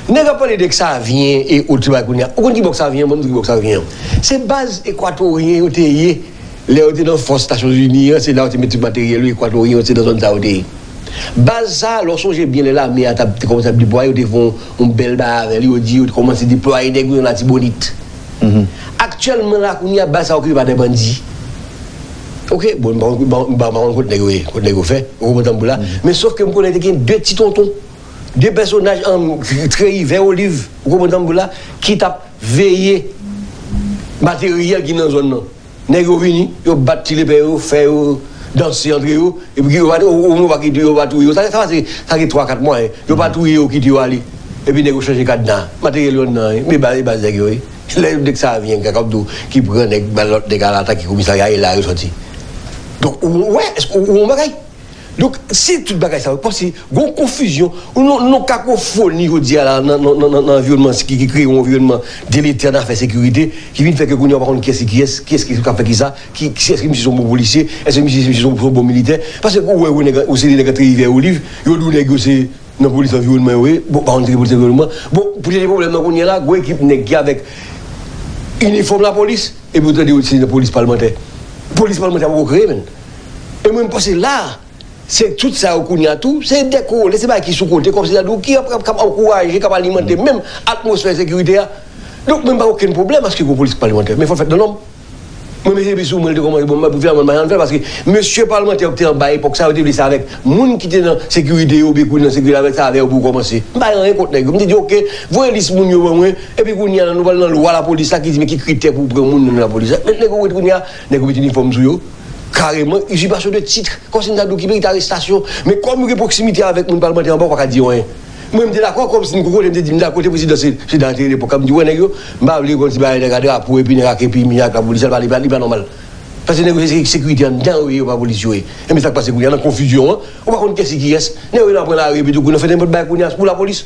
Nèg ap pale de Ksavyen e ot bagay kounye a. Ou konn ki bò Ksavyen an? Ban m di w ki bò Ksavyen an. Se baz ekwatoryen yo te ye. Lè yo te nan fòs Nasyonzini an, se la yo te mete materyèl yo, ekwatoryen yo, se nan zòn sa yo te ye. Baz sa, lè w sonje byen, lè lame a t ap te kòmanse ap deplwaye, yo te fè yon, yon bèl bagay avè l, yo di yo te kòmanse deplwaye nèg yo nan Latibonit. Aktyèlman la, kounye a, baz sa okipe pa de bandi. Oke, bon, m pa konn, m pa, m pa, m pa konn kot nèg yo ye, kot nèg yo fè, ou konprann sa m di w la. Men sòf ke m konnen te gen de ti tonton, de pèsonaj an, trèyi vè oliv, ou konprann sa m di w la, ki t ap veye materyèl ki nan zòn nan. Nèg yo vini, yo bat ti lepè yo, fè yo danse antre yo, epi yo pa, yo, yo, yo pa kite yo, yo pa touye yo. Sa, sa, sa, sa gen twa, kat mwa, en. Yo pa touye yo, kite yo ale. Epi nèg yo chanje kadna. Materyèl yo nan, men ba, e baz nèg yo, wi. Lè yo nèg sa vyen, kaka ap di w, ki pran nèg, ba lòt nèg al atake komisarya, e la yo sòti. Donk, ou, ou wè, èske ou, ou wè yon bagay? Donk, si tout bagay sa yo, kòmsi, gon konfizyon, ou non, non kakofoni, jodi a la, nan, nan, nan, nan, nan anviwònman ki, ki kreye yon anviwònman deletè nan afè sekirite, ki vin fè ke kounye a ou pa konn kiyès ki kiyès, kiyès ki ka fè kisa, ki, kiyès ki misye se yon bon polisye, èske misye, misye se yon, se yon bon militè? Paske ou wè, ou nèg, ou se de nèg antre Rivye Oliv, yo di w nèg yo se nan polis anviwònman yo ye, bon, pa konn ki polis anviwònman. Bon, pou te gen pwoblèm nan kounye a la, gon ekip nèg ki avèk inifòm lapolis, epi ou tande yo se nan polis palmantè. Polis palmantè a poko kreye, menn. E mwen, m panse la, Se tout sa yo kounye a tou, se de kole, se bagay ki sou kote, kòmsi sa di w ki ap, ap, ap ankouraje, k ap alimante menm atmosfè ensekirite a. Donk, mwen, m pa okenn pwoblèm aske gen yon polis ki pa alimante, men fò l fèt nan nòm. Mwen, mesye, epi sou mwen, li te kòmanse, bon, mwen, pou finalman, m pa janm fè l, paske mesye palmantè yo ki te anba epòk sa, yo te vle sa avèk moun ki te nan sekirite yo, oubyen ki nan sekirite avèk sa, avè yo pou kòmanse. M pa gen anyen kont nèg yo. M te di, oke, voye lis moun yo ban mwen, epi kounye a, nou pral nan lwa lapolis la ki di, men ki kritè pou pran moun nan lapolis la. Men nèg yo ret kounye a, nèg yo met inifòm sou yo, kareman, usurpation de titre. Kòmsi m ta di w ki merite arestasyon. Men kòm yo gen pwoksimite avèk moun palmantè anba, ou pa ka di yo anyen. Mwen, m te dakò, kòmsi m kote, m te di, m dakò, kote prezidan se, se Dantele epòk la, m di, wè, nèg yo, m pa vle kòmsi bagay nèg a drapo, epi nèg a kenbe mi ak lapolis, sa pa, li pa, li pa nòmal. Paske nèg yo se sekirite anndan yo ye, yo pa polis yo ye. E men sa k pase kounye a, nan konfizyon an, ou pa konn kiyès ki kiyès. Nèg yo nan pran lari, epi tou, kounye a fè nenpòt bagay kounye a pou lapolis.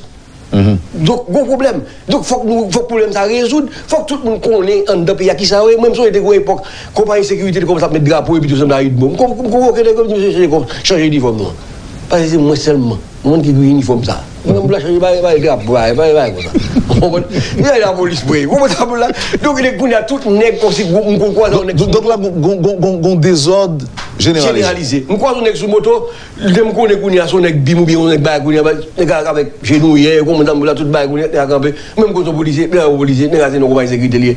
Donk, gon pwoblèm. Donk, fòk nou, fòk pwoblèm sa rezoud. Fòk tout moun konnen anndan peyi a kisa yo ye. Mwen, m sonje te gon epòk, konpayi sekirite te kòmanse ap met drapo epi tou sanble a Udmo. M kon, m konvoke nèg yo, m di, mesye, chanje, chanje inifòm nou an. Paske se mwen sèlman. Mwen ki gen inifòm sa. Mwen, m vle chanje, bay, bay drapo, bay, bay, bay konsa. Ou konprann? Li ay lapolis, vre. Ou konprann sa, la? Donk, kounye a, tout nèg kòmsi, m kon kwaze yon nèg. Donk, donk la, gon, gon, gon, gon, gon dezòd jeneralize. Jeneralize. M kwaze yon nèg sou moto, Lè m konnen kounye a se yon nèg bim oubyen yon nèg bagay kounye a, nèg a avèk jenou yè, yo konn tanbou la, tout bagay kounye a, nèg a kanpe. Menm kote yon polisye, nèg a yon polisye, nèg a se nan konpayi sekirite li ye.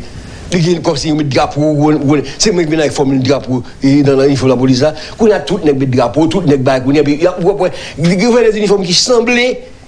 Li gen kòmsi yo met drapo, ou konn, ou konn, se mwen ki vin avèk fòmil drapo, e, nan, nan inifòm lapolis la. Kounye a tout nèg met drapo, tout nèg bagay kounye a, epi y ap, w ap wè, yo fè de inifòm ki sanble,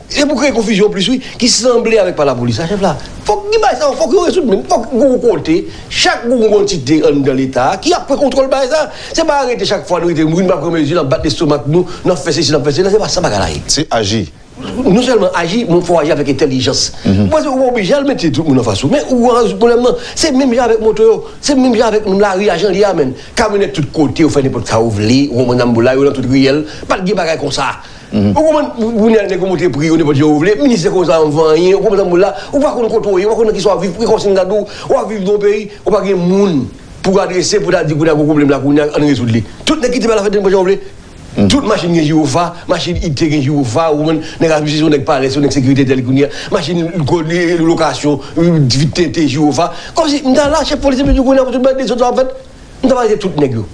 se pou kreye konfizyon plis, wi, ki sanble avèk pa lapolis la, chèf la. Fòk gen bagay sa yo, fòk yo rezoud, men fòk gon kote, chak gon gon antite anndan Leta a ki ap pran kontwòl bagay sa. Se pa rete chak fwa nou rete, wi, n ap pran mezi, n ap bat lestomak nou, n ap fè sesi, n ap fè sela, se pa sa bagay la ye. Se aji. Non sèlman aji, men fò aji avèk entèlijans. Ou panse ou pa oblije al mete tout moun anfas ou, men ou rezoud pwoblèm nan. Se menm jan avèk moto yo, se menm jan avèk moun lari a, jan li a, menm. Kamyonèt tout kote, yo fè nenpòt sa yo vle, ou konprann sa m di w la, yo nan tout riyèl, pa t gen bagay konsa. Ou konprann, kounye a nèg yo monte pri yo nenpòt jan yo vle, minis se konsa anvan anyen, ou konprann sa m di w la, ou pa konn kote w ye, ou pa konn nan kisa w ap viv, kòmsi m ta di w, w ap viv nan yon peyi, ou pa gen moun pou adrese, pou ta di kounye a gon pwoblèm la, kounye a ann rezoud li. Tout nèg kite bagay la fèt nenpòt jan yo vle. Tout machin gen jiwofa, machin ite gen jiwofa, ou konprann, nèg a misye se yon nèg palè, se yon nèg sekirite tèl kounye a, machin lokasyon, vit tente jiwofa. Kòmsi, m ta la, chèf polis, epi di kounye a pou tout bagay dezòd sa ap fèt. M ta pale de tout nèg yo.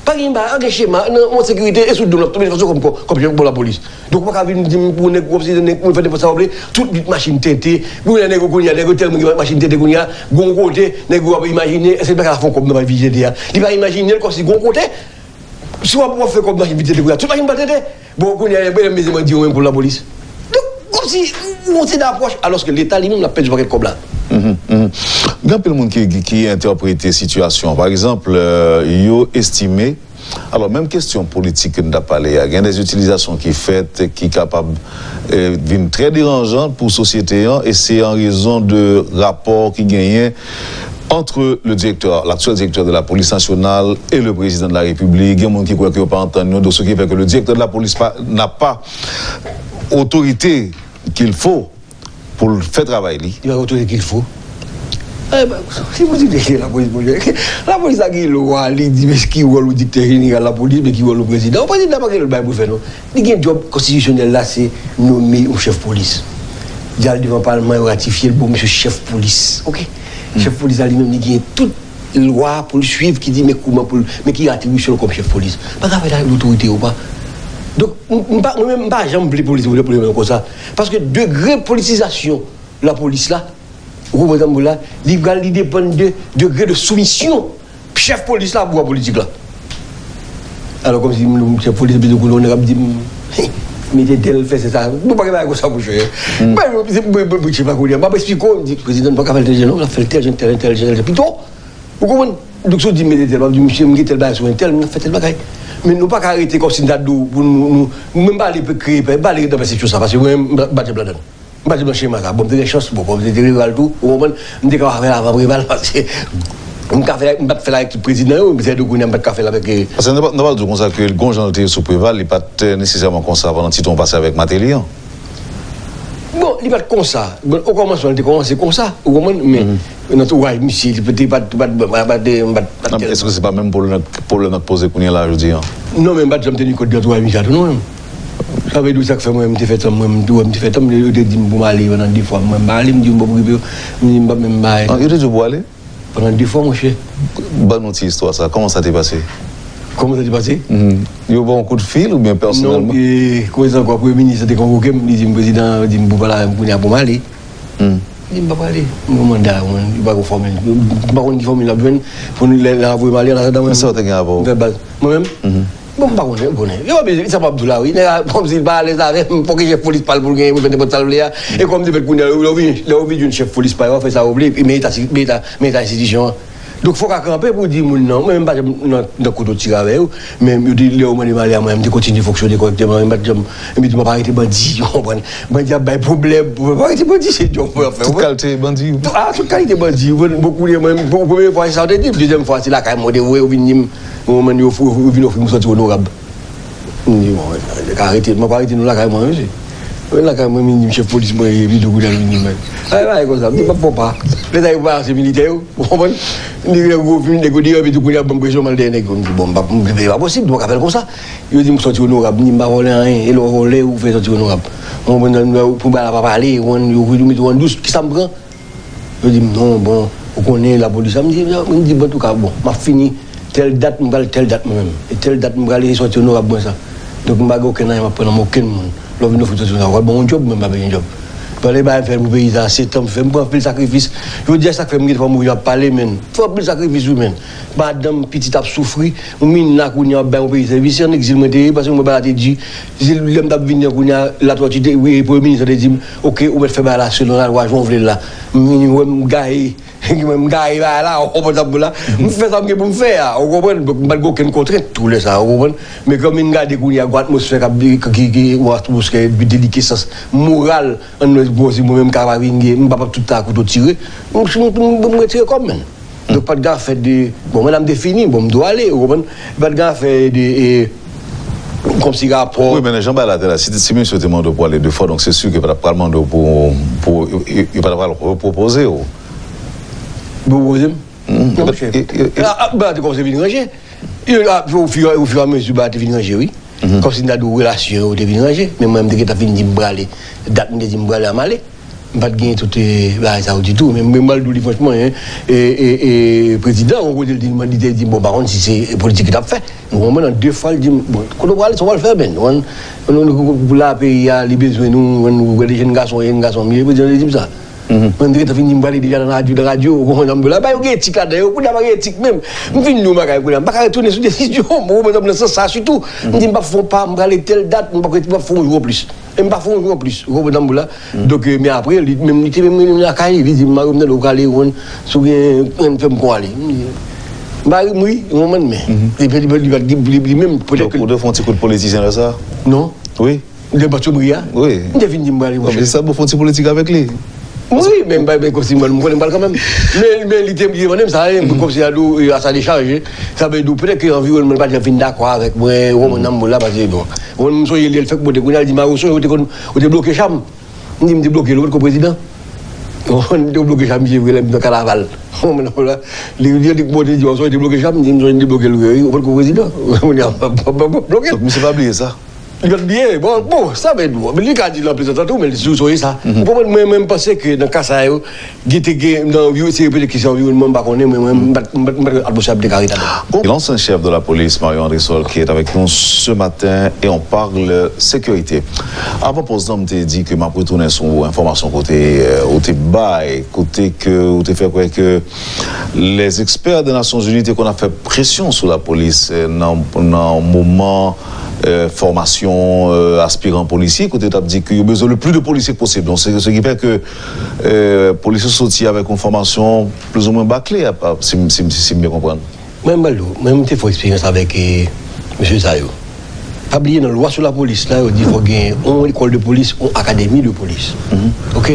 Pa gen ba, pa gen chema, nan yon sekirite, e sou do l ap tonbe, fason kòm, kòm, kòm chèf, kòm lapolis. Donk, ou pa ka vin di m pou nèg, kòmsi nèg, ou fè nenpòt sa w vle, tout nèg machin tente. Kounye a, nèg yo kounye a, nèg yo tèlman gen machin tente kounye a, gon kote, nèg yo ap imajine, èske l pa ka fè yon kòb nan machin tente a? Li pa imajine l kòmsi gon kote. Si w ap, w ap fè kòb machin tente kounye a, tout machin pral tente. Bon, kounye a, e mezanmi di yo menm pou lapolis. Donk, kòmsi, yon ti apwòch, alòske Leta li menm l ap pèdi yon pakèt kòb la. Gen anpil moun ki, ki, ki entèprete sitiyasyon an. Pa egzanp, euh, yo estime, alò, menm kesyon politik ke n t ap pale a, gen de itilizasyon ki fèt ki kapab, euh, vin trè deranjan pou sosyete an, e se an rezon de rapò ki genyen entre le directeur, l'actuel directeur de la police nationale et le président de la République. Gen moun ki kwè ke yo pa antann yo, donc ce qui fait que le directeur de la police pa, n'a pas autorité qu'il faut pou l fè travay li. Li pa gen otorite qu'il faut. Eh ben, si vous dites que la police, mon cher, la police a gen lwa, li di, men ki wòl ou direktè jeneral la police, men ki wòl ou prezidan. Prezidan pa gen lòt bagay pou l fè, non. Li gen djòb konstitisyonèl la, se nome yon chèf polis. Li al devan palman, yo ratifye l, bon, misye chèf polis. Oke? Chèf polis la, li menm, li gen tout lwa pou l swiv ki di, men kouman pou l, men ki atribisyon l kòm chèf polis. Pa ka fè sa avèk lotorite yo pa. Donk, m, m pa, mwen menm, m pa janm vle polis, vle polis konsa. Paske degre politizasyon lapolis la, ou konprann sa m di w la, li pral, li depann de degre de soumisyon chèf polis la pou bwa politik la. Alò, kòmsi m, m chèf polis, epi tou kounye a, yon nèg ap di m, mete tèl, fè se sa. Nou pa gen bagay konsa, monchè. Mwen, mwen, mwen, mwen, chèf la kounye a, m ap esplike w, m di, prezidan, nou pa ka fè l tèl jan, non, l ap fè l tèl jan, tèl, tèl jan, tèl jan. Pito, ou konprann? Donk, si w di m mete tèl, m ap di, mesye, m gen tèl bagay sou entèl, m ap fè tèl bagay. Men nou pa ka rete kòmsi n ta di w pou nou, nou, mwen m pa vle kreye pè, m pa vle rete nan pèsepsyon sa, paske mwen, m pa, m pa janm ladan. M pa janm nan chema sa. Bon, m te gen chans, bon, kòm m te reval tou, ou konprann, m te kapab fè l avan Preval, paske m ka fè, m pa t fè l avèk tout prezidan yo, men se de kounye a m pa t ka fè l avèk, eh, Paske nan, nan pa di w konsa ke gon jan l te ye sou Preval, li pa t, eh, nesesèman konsa pandan ti tan w pase avèk Martelly an. Bon, li pa t konsa. Bon, okòmansman, li te kòmanse konsa, ou konprann, men nan antouraj misye, li te pa t, pa t, pa t, pa t, pa t, pa t tèlman. Èske se pa menm pwoblèm, pwoblèm nan k poze kounye a la, jodi a? Non, men m pa t janm teni kont de antouraj misye a tou, non, menm. Sa vle di w sa k fè mwen, m te fè tan, mwen, m tou, m te fè tan, yo te di m pou m ale pandan de fwa, mwen, m pa ale, m di yo m p ap okipe yo, m di m p ap menm bay. Ah, yo te di w pou w ale? Pandan de fwa, monchè. Ban nou ti istwa sa, kòman sa te pase? Kòman sa te pase? Yo ba w kout fil oubyen pèsonèlman? Non, e, kounye sa ankò, premye minis te konvoke m, li di m, prezidan di m pou pale avè m kounye a pou m ale. M di m pa prale. M gen manda, mwen, yo pa gen fòmil. M pa konn ki fòmil l ap jwenn pou lè l ap voye m ale an atandan mwen. Men sa yo te gen avè w? Vèbal. Mwen menm? Bon, m pa konnen, ou konnen. Yo, men, sa m ap di w la, wi. Nèg la, kòmsi l pa alèz avè m, fòk e chèf polis pa l pou l genyen pou l fè nenpòt sa l vle a. E kòm de fèt kounye a, lè w vin, lè w vin jwenn chèf polis pa yo, w ap fè sa w vle, men eta, men eta, men eta enstitisyon an. Donk, fòk a kanpe pou di moun nan, mwen menm m pa janm nan, nan kote w tire avè yo, men yo te, lè yo mande m ale a mwen, m te kontinye fonksyone kòrèkteman, men m pa t janm, epi tou m ap arete bandi, ou konprann? Bandi ap bay pwoblèm, mwen pa arete bandi, se djòb mwen ap fè, ou konprann? Tout kalite bandi. Ah, tout kalite bandi, ou konprann? Bon, kounye a mwen, bon, premye fwa se sa yo te di m, dezyèm fwa se lakay mwen yo te voye yo vin di m, bon, mwen yo, yo vin ofri m sòti onorab. M di, bon, yo ka arete, mwen pa arete nou lakay mwen, mesye. Mwen lakay mwen, m di m chèf polis mwen ye, epi tou kounye a l vin di m, ay, bagay konsa, m di, m ap fè w pa. Lè sa yo pa se militè yo, ou konprann? M di, lè gwo fim, nèg yo deyò, epi tou kounye a ban m presyon, m al dèyè nèg yo. M di, bon, m pa, m, e pa posib, m pa ka fè l konsa. Yo di m sòti onorab, m di, m pa vòlè anyen, e lè w vòlè, ou fè sòti onorab. Ou konprann, pou bagay la pa pale, ou konprann, yo, yo mete w an dous, kisa m pran? Yo di m, non, bon, ou konnen lapolis la. M di, m di, antouka, bon, m ap fini tèl dat, m pral tèl dat mwen menm. E tèl dat, m prale sòti onorab mwen sa. Donk, m pa gen okenn anyen m ap pran nan men okenn moun. Lè w vin ofri sòti onorab, w al ban yon djòb, mwen m pa bezwen djòb. Pale bagay m fè pou peyi sa, sèt an m fè, m pran anpil sakrifis. Jodi a, sa k fè m gen fòm wi, m ap pale, men. Fè anpil sakrifis, wi, men. Madanm, pitit ap soufri, m vin la kounye a, ap bay yon peyi sèvis, se an egzil mwen te ye, paske mwen bagay la te di. Lè m t ap vini an kounye a, Latòti te, wi, premye minis lan te di m, oke, ou mèt fè bagay la selon lalwa, jan w vle l la. M vini, wè m gaye, m gaye bagay la, ou konprann sa m vle la. M fè sa m gen pou m fè a, ou konprann? M pa t gen okenn kontrent tou lè sa a, ou konprann? Men kan m vin gade kounye a, gon atmosfè k ap, ki, ki, yon atmosfè de delikesans moral, anndan, bon, si mwen menm ka pa vin gen, m pa p ap tout tan a kouto tire, m, m, m, m retire kò m, men. Donk, pa t gen afè de, bon, mwen la m te fini, bon, m dwe ale, ou konprann? Pa t gen afè de, e, kòmsi rapò. Wi, men jan bagay la te la, si, si mesye te mande w pou ale de fwa, donk se si ke yo pa t ap pral mande w pou, pou, yo, yo pa t ap pral repwopoze w. Repwopoze m? Non, monchè. A, a, bagay la te kòmanse vin ranje. Yo, a, au fur, au fur et à mesure, bagay la te vin ranje, wi. Kòmsi m ta di w relasyon yo te vin ranje, men mwen, m te gentan fin di m prale. Dat m te di m prale a, m ale. M pa t gen tout, e, bagay sa yo ditou. Men mwen, m pral di w li franchman, en, e, e, e, prezidan, yon kote l te, li te di m, bon, pa konn si se politik li t ap fè. Ou konprann, an de fwa, l di m, bon, kote w prale, sa w pral fè, men, ou konprann, pou la peyi a, li bezwen nou, ou konprann, nou, de jèn gason, jèn gason, m ye, prezidan te di m sa. Mwen, m te gentan fin di m prale deja nan radyo, nan radyo, ou konprann, sa m vle la, ba yo gen etik ladan yo, kounye a pa gen etik menm. M fin di w bagay, kounye a, m pa ka retounen sou desizyon m, ou konprann, nan sans sa, sitou. M di m p ap fè yon pa, m prale tèl dat, m p ap, m p ap fè yon jou anplis. E m pa fè yon jou anplis, ou konprann sa m vle la. Donk, e, men apre, li menm, li te menm rele m lakay li, li di m, Mario, m tande w prale, ou konprann, si w gen, ann fè m kon ale. M di, m pa ri m ri, ou konprann, men. Li, li, li, li, li, li menm, petèt ke. Ou te fè yon ti kout politisyen lè sa? Non. Wi. De Bòt Sobri a? Wi. M te fin di m prale, monchè. Se sa, bon, fè yon ti politik avèk li. Wi, men m pa, men kòmsi mwen, m konnen m pral kanmenm. Men, men li te, li te mande m sa, e, kòmsi a di w, e, à sa décharge. Sa vle di w, petèt ke anviwònman l pa t fin dakò avèk mwen, ou konprann sa m vle la, paske, bon, ou konn, m sonje lè l fèk monte, kounye a l di, Mario, sonje, ou te konn, ou te bloke Cham. M di, m te bloke l, ou potko prezidan. Ou konprann, m te bloke Cham, misye vre, lè m nan kanaval. Ou konprann la? Li, li, li monte, di, ou sonje, ou te bloke Cham, m di, m sonje, m te bloke l, wi, wi, ou potko prezidan. Ou konprann, m ap bloke l. Donk, misye pa bliye sa? Li pa t bliye. Bon, bon, sa vle di w, li ka di l an plezantan tou, men li sou sonje sa. Ou konprann, mwen, mwen, m panse ke nan ka sa yo, gen te gen, nan anvi-, se petèt ke se anviwònman, m pa konnen, men mwen, m pa t, m pa t, m pa t atmosfè ap dekare ladan. L'ancien chef de la police, Mario André Sol, qui est avec nous ce matin et on parle sécurité. Avan pòz lan, m te di ke m ap retounen sou enfòmasyon kote, euh, ou te bay, kote ke ou te fè kwè ke les experts des Nations Unies te konn ap fè presyon sou lapolis, eh, nan, nan moman, eh, fòmasyon, eh, aspiran polisye, kote yo t ap di ke yo bezwen le plus de policiers que possible. Donk, se, se ki fè ke, eh, polisye soti avèk yon fòmasyon plizoumwen bakle, a, a, si, si, si, si m byen konprann. Mwen, m pral di w, mwen, m te fè yon eksperyans avèk, eh, mesye sa yo. Pa bliye, nan lwa sou lapolis la, yo di fò gen yon lekòl de polis, yon akademi de polis. Oke?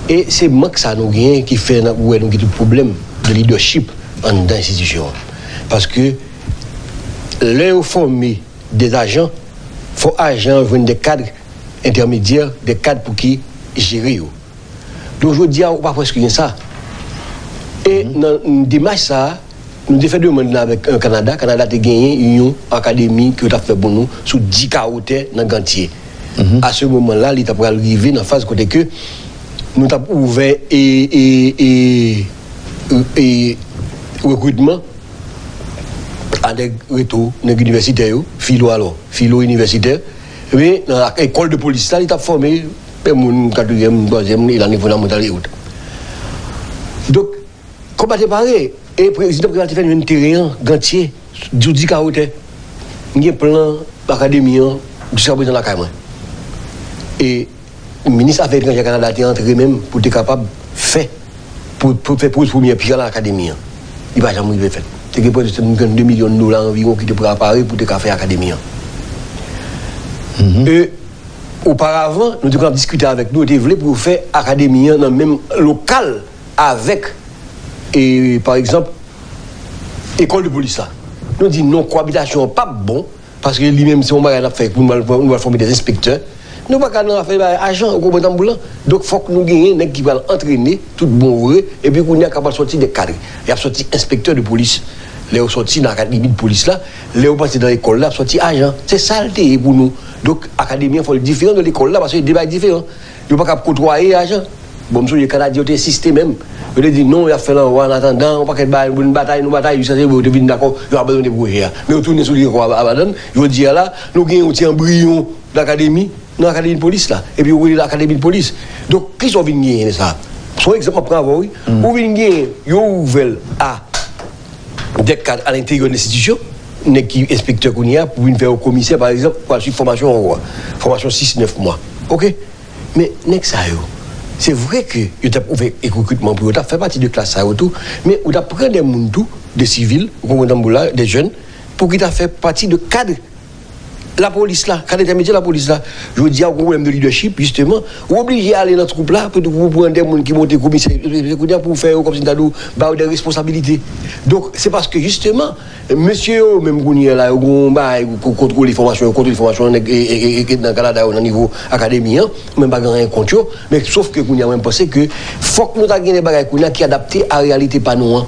E se mank sa nou genyen ki fè n ap wè nou gen tout pwoblèm de lidèchip anndan enstitisyon an. Paske lè yo fòme de ajan, fò ajan an jwenn de kad entèmedyè, de kad pou ki jere yo. Donk, jodi a, ou pa prèske gen sa. E nan demach sa a, nou te fè demann nan avèk, eh, Kanada. Kanada te genyen yon akademi ke yo t ap fè pou nou sou dis kawo tè nan Gantye. A se moman la, li t ap pral rive nan faz kote ke nou t ap ouvè e, e, e, e rekritman a nèg reto, nèg inivèsitè yo, filo alò, filo inivèsitè. Men nan ekòl de polis la, li t ap fòme, men moun katriyèm, twazyèm, e la nivo fondamantal e ot. Donk, kòb la te pare, e prezidan Preval te fè n jwenn teren an, gantye, sou dis kawo tè. M gen plan akademi an, jiskaprezan lakay mwen. E minis afè etranjè Kanada te antre menm pou te kapab fè, pou, pou fè poz premyè pye lakademi an. Li pa janm rive fèt. Te gen prèske de milyon dola anviwon ki te prepare pou te ka fè akademi an. E, oparavan, nou te konn ap diskite avèk nou, yo te vle pou yo fè akademi an nan menm lokal avèk, e, pa egzanp, ekòl de polis la. Nou di non, koabitasyon an p ap bon, paske li menm se yon bagay n ap fè pou nou al, nou al fòme de enspektè. Nou pa ka nan afè bay ajan, ou konprann sa m di w la? Donk, fòk nou genyen nèg ki pral antrene tout bon vre, epi kounye a k ap sòti de kad. Y ap sòti enspektè de polis. Lè yo sòti nan akademi de polis la, lè yo pase nan lekòl la, y ap sòti ajan. Se sa l te ye pou nou. Donk, akademi an fò l diferan de lekòl la, paske de bagay diferan. Yo pa ka ap kotwaye ajan. Bon, m sonje Kanadyen yo te ensiste menm. Yo te di non, y ap fè l an, an atandan, yon pakèt bagay, nou batay, nou batay, jiskaske yo te vin dakò, yo abandone pwojè a. Men yo tounen sou li ankò, aba-, abandone. Jodi a la, nou gen yon ti anbriyon lakademi, nan akademi polis la. Epi yo rele l akademi polis. Donk, kisa w vin genyen de sa? Se yon egzanp m ap pran avè w, wi. Ou vin genyen, yo ouvè l a de kad a lenteryè de enstitisyon, nèg ki enspektè kounye a, pou vin fè yo komisè, pa egzanp, pou al swiv fòmasyon ankò. Fòmasyon sis, nèf mwa. Oke? Men nèg sa yo, se vre ke yo t ap ouvè rekritman pou yo t ap fè pati de klas sa yo tou, men ou t ap pran de moun tou, de sivil, ou konprann tanbou la, de jèn, pou ki ta fè pati de kad lapolis la, kad entèmedyè lapolis la. Jodi a, ou gen pwoblèm de lidèchip, jisteman, ou oblije ale nan twoup la pou, pou pran de moun ki monte komisè, kounye a pou fè yo kòmsi ta di w, ba yo de responsabilite. Donk, se paske jisteman, mesye yo menm kounye a la, yo gen yon bagay pou kontwole fòmasyon, yo kontwole fòmasyon nèg, e, e, e, e, nan Kanada yo nan nivo akademi an, mwen pa gen anyen kont yo, men sof ke kounye a mwen panse ke fòk nou ta gen de bagay kounye a ki adapte a reyalite pa nou an.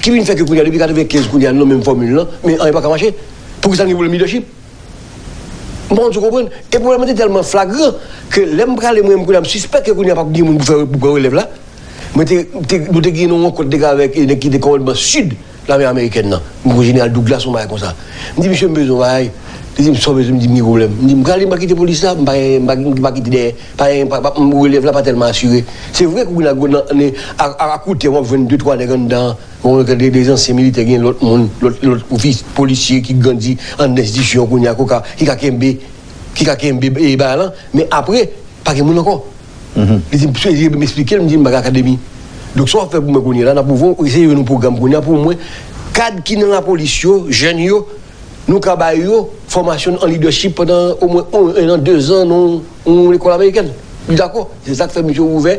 Ki vin fè ke kounye a, depi katrevenkenz kounye a, nou nan menm fòmil lan, men anyen pa ka mache. Poukisa n gen pwoblèm lidèchip? M pa konn si w konprann. E pwoblèm nan te tèlman flagran ke lè m prale, mwen menm kounye a, m sispèk ke kounye a p ap gen moun pou fè, pou pran relèv la. Mwen te, te, nou te gen yon rankont de avèk, e, nèg ki te kòmandman sid lamè amerikèn nan. M kwè Jeneral Douglas, yon bagay konsa. M di, "Misye, m bezwen yon bagay." Li di m, "Sa w bezwen?" M di, "M gen pwoblèm." M di, "M prale, m pa kite polis la, m pa, m pa, m pa kite dèyè. Pa, pa, pa, m, relèv la pa tèlman asire." Se vre, kounye a, nan, nan, a, a, a kout tè, w ap jwenn de, twa nèg anndan. Bon, de, de zansyen militè, gen lòt moun, lòt, lòt ofis, polisye ki grandi anndan enstitisyon kounye a, ki ka, ki ka kenbe, ki ka kenbe, e, bagay lan, men apre, pa gen moun ankò. Li di, m, li di, m eksplike l, m di, m pa gen akademi. Donk, sa w ap fè pou mwen kounye a la, n ap ouvri, eseye jwenn yon pwogram kounye a pou mwen, kad ki nan lapolis yo, jèn yo, nou ka ba yo fòmasyon an lidèchip pandan omwen yon, en an, dezan nan yon lekòl amerikèn. Li dakò. Se sa k fè misye ouvè,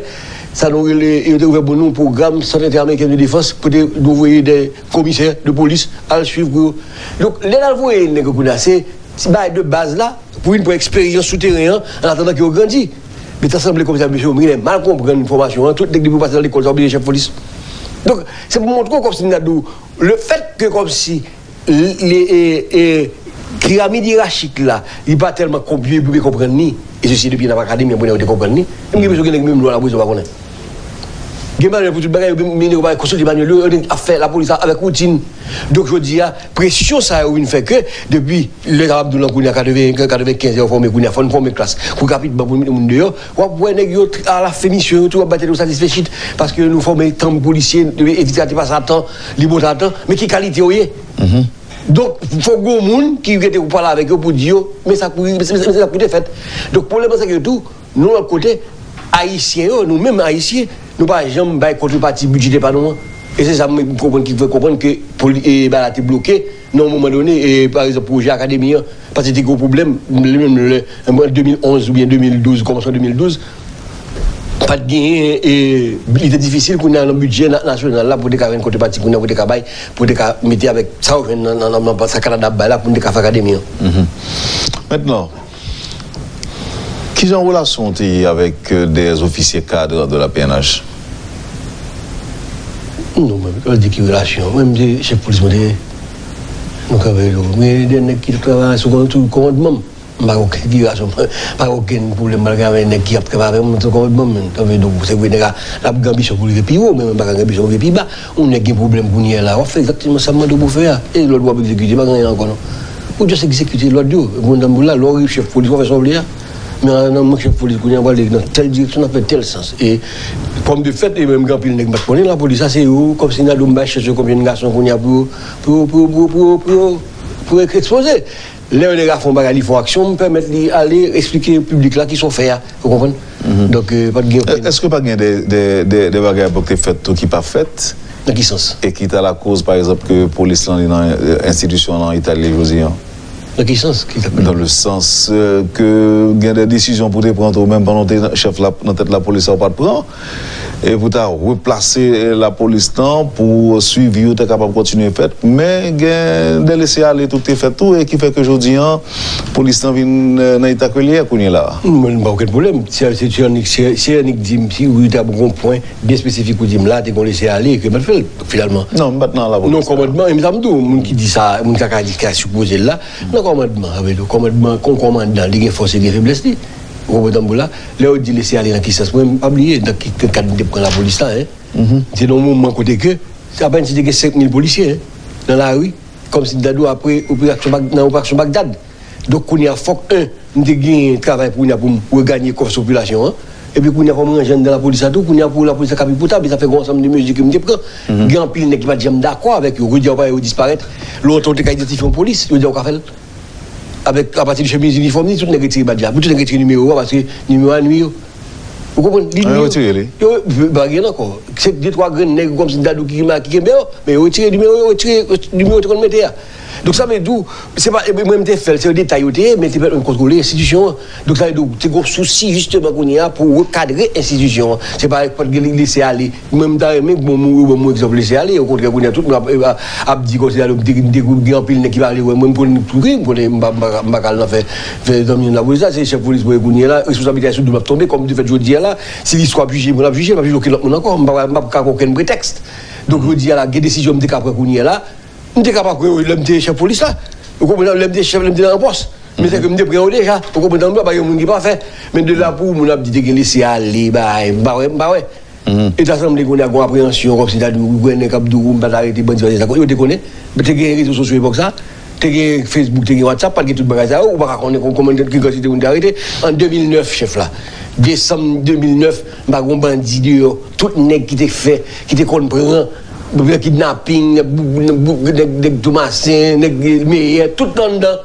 sa nou rele, yo te ouvè pou nou pwogram Sant Entèameriken de Defans, kote nou voye de komisè de polis al swiv pou yo. Donk, lè n al voye nèg yo kounye a, se ti bagay de baz la, pou vin pran eksperyans sou teren an, an atandan ke yo grandi. Men ta sanble kòmsi misye yo genlè mal konprann fòmasyon an, tout nèg depi w pase nan lekòl, sa w oblije chèf polis. Donk, se pou montre w kòmsi m ta di w, lefètke kòmsi li, e, e, piramid yerachik la, li pa tèlman konplike pou byen konprann li. E se si depi n ap akademi an pou nèg yo te konprann li. M gen enpresyon gen nèg menm lwa la prizon pa konnen. Gen manyèl pou tout bagay, yo, men nèg yo pa konsilte manyèl yo, yo ap fè lapolis la avèk woutin. Donk, jodi a, presyon sa yo vin fè ke, depi lè sa w ap di w lan kounye a, katreven, katrevenkenz yo fòme kounye a, fò n fòme klas pou rapidman pou n mete moun deyò. W ap wè nèg yo, alafen misyon yo tou, w ap bay tèt yo satisfechit, paske nou fòme tan polisye, e, e, te pase a tan, li monte a tan, men ki kalite yo ye? Donk, fòk gon moun ki rete pou pale avèk yo, pou di yo, men sa k pou, men sa k pou te fèt. Donk, pwoblèm nan se ke tou, nou lòt kote, Ayisyen yo, nou menm Ayisyen, nou pa janm bay kontrepati bidjetè pa nou an. E se sa m konprann ki fè konprann ke poli-, e, bagay la te bloke nan yon moman done, e, pa egzanp, pwojè akademi an, paske te gen yon pwoblèm, li menm lè, an de mil onz oubyen de mil douz, kòmansman de mil douz, pa t genyen, e, li te difisil kounye a nan bidjè na-, nasyonal la pou te ka jwenn kontrepati kounye a, pou te ka bay, pou te ka mete avèk sa yo jwenn nan, nan, nan, nan sa Kanada ap bay la pou n te ka fè akademi an. Mentnan, kijan relasyon w te ye avèk, euh, des officiers cadres de la P N H? Non, mwen, mwen di ki relasyon. Mwen, m te chèf polis, mwen te, nou ka veye yo. Men de nèg ki te travay sou kòmandman m. M pa gen okenn kiriasyon, m pa gen okenn pwoblèm m pral gen avèk nèg ki ap travay avè m nan komandman m. Sa vle di, se vre, nèg la, l ap gen anbisyon pou l rive pi wo, men mwen m pa ka gen anbisyon pou l rive pi ba. Yon nèg gen pwoblèm kounye a la, w ap fè egzakteman sa m mande w pou w fè a. E lòd w ap egzekite, pa gen anyen ankò non. Ou just egzekite lòd yo. Epi w nan boul la, lè w rive chèf polis, w ap fè sa w vle a. Men an, nan mank chèf polis kounye a, w prale nan tèl direksyon, n ap fè tèl sans. E kòm de fèt, e menm gen anpil nèg m pa t konnen nan lapolis la, se yo, kòmsi n a di w m bay chans yo konbyen gason kounye a pou yo, pou yo, pou yo, pou yo, pou yo, pou yo, pou yo ekspoze. Lè yon nèg a fè yon bagay, li fè yon aksyon, m pèmèt li ale eksplike piblik la kisa w fè a. Ou konprann? Donk, euh, pa t gen okenn. Èske pa gen de, de, de, de bagay pou te fèt tou ki pa fèt? Nan ki sans? E ki ta lakoz, pa egzanp, ke polis lan li nan, euh, enstitisyon lan eta li ye jodi an? Nan ki sans? Ki ta... Dans le sens, euh, ke gen de desizyon pou te pran tou, menm pandan w te chèf la, nan tèt lapolis la, ou pa t pran. E pou ta replase, eh, lapolis lan, pou swivi yo te kapab kontinye fèt. Men gen de lese ale tou te fèt tou, e ki fè ke jodi an, polis lan vin, eh, nan eta ke li ye kounye la. Mwen, m pa okenn pwoblèm. Se, se, se annik, se, se annik di m, si ou ta gon pwen byen espesifik ou di m la, te gon lese ale, ke m pa t fè l, finalman. Non, m pa t nan lapolis la. Non, kòmandman, e m sa m di w, moun ki di sa, moun sa ka di, ka sipoze l la, nan kòmandman, sa vle di, kòmandman, kon kòmandan, li gen fòs e gen feblès li. Ou konprann tanbou la? Lè yo di lese ale nan ki sans, mwen, m pa bliye nan ki, ki kad m te pran lapolis la, en. Se nan yon moman kote ke, se apèn si te gen senk mil polisye, en, nan lari, kòmsi m ta di w apre operasyon Bag-, nan operasyon Bagdad. Donk, kounye a, fòk, en, m te genyen travay kounye a pou m reganye konfyans popilasyon an. Epi kounye a, fò m ranje anndan lapolis la tou. Kounye a, pou lapolis la ka pi potab, e sa fè gen yon ansanm de mezi ke m te pran. Gen anpil nèg ki pa t janm dakò avèk yo. Jodi a, ou pa wè yo disparèt. Lontan, ou te ka idantifye yon polis, jodi a, ou ka fè l. Avèk, apati de chemiz inifòm li, tout nèg retire badj la. Pou tout nèg retire nimewo a, paske nimewo a nwi yo. Ou konprann? Li nwi yo. Yo retire li. Yo, pa gen ankò. Se de twa grenn nèg kòmsi m ta di w ki, ki kenbe yo, men yo retire nimewo, yo retire nimewo yo te konn mete a. Donk, sa vle di w, se pa, e, mwen, m te fè l, se yon detay yo te ye, men te pèmèt mwen kontwole enstitisyon an. Donk, sa vle di w, te gen yon sousi, jisteman, kounye a, pou rekadre enstitisyon an. Se pa, pa t gen lese ale. Mwen, m ta renmen ke moun yo ban m yon egzanp lese ale. Okontrè, kounye a, tout moun ap, ap, ap di kòmsi m te, m te gen anpil nèg ki pa vle wè mwen, m konnen tout, wi, m konnen m pa, m pa, m pa ka al nan fè, fè zanmi nan lapolis la, se chèf polis mwen ye kounye a la, responsablite a sou do m ap tonbe, kòm de fèt jodi a la, si listwa ap jije mwen, l ap jije, l ap jije okenn lòt moun ankò, m pa, m pa ka pran okenn pretèks. Donk, jodi a la, gen desizyon m te ka pran kounye a la, m te ka pa pran yo lè m te chèf polis la. Ou konprann? Lè m te chèf, lè m te nan pòs. Men se ke m te pran yo deja. Ou konprann? Tanbou la, pa gen moun ki pafè. Men de la pou moun ap di te gen lese ale, bay, m pa wè, m pa wè. E ta sanble kounye a gon apreyansyon, kòmsi ta di w, wè nèg k ap di w, m pa t arete bandi, bandi, sa, yo te konnen. Men te gen rezo sosyo epòk sa. Te gen Facebook, te gen WhatsApp, pa t gen tout bagay sa yo, ou pa ka konnen kon-, kòman, ki kantite moun te arete. An de mil nèf, chèf la. Desanm de mil nèf, m pa gon bandi deyò. Tout nèg ki te fè, ki te konn pran, pran kidnaping, nèg, nèg, nèg Toumasen, nèg Meyè, tout anndan.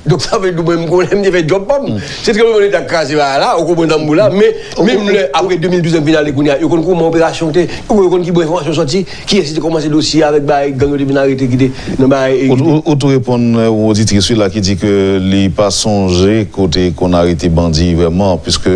Donk, sa vle di, mwen, m konnen m te fè djòb pa m. Se tranblemanndeta k kraze bagay la, ou konprann tanbou la, men menm lè, apre de mil douz, m vin ale kounye a, yo konn kòman operasyon te, yo konn ki bò enfòmasyon sòti, kiyès ki te kòmanse dosye avèk bagay, gang yo te vin arete, ki te nan bagay. Ou, ou, ou tou reponn, euh, yon oditris, wi, la, ki di ke li pa sonje kote konn arete bandi vrèman, piske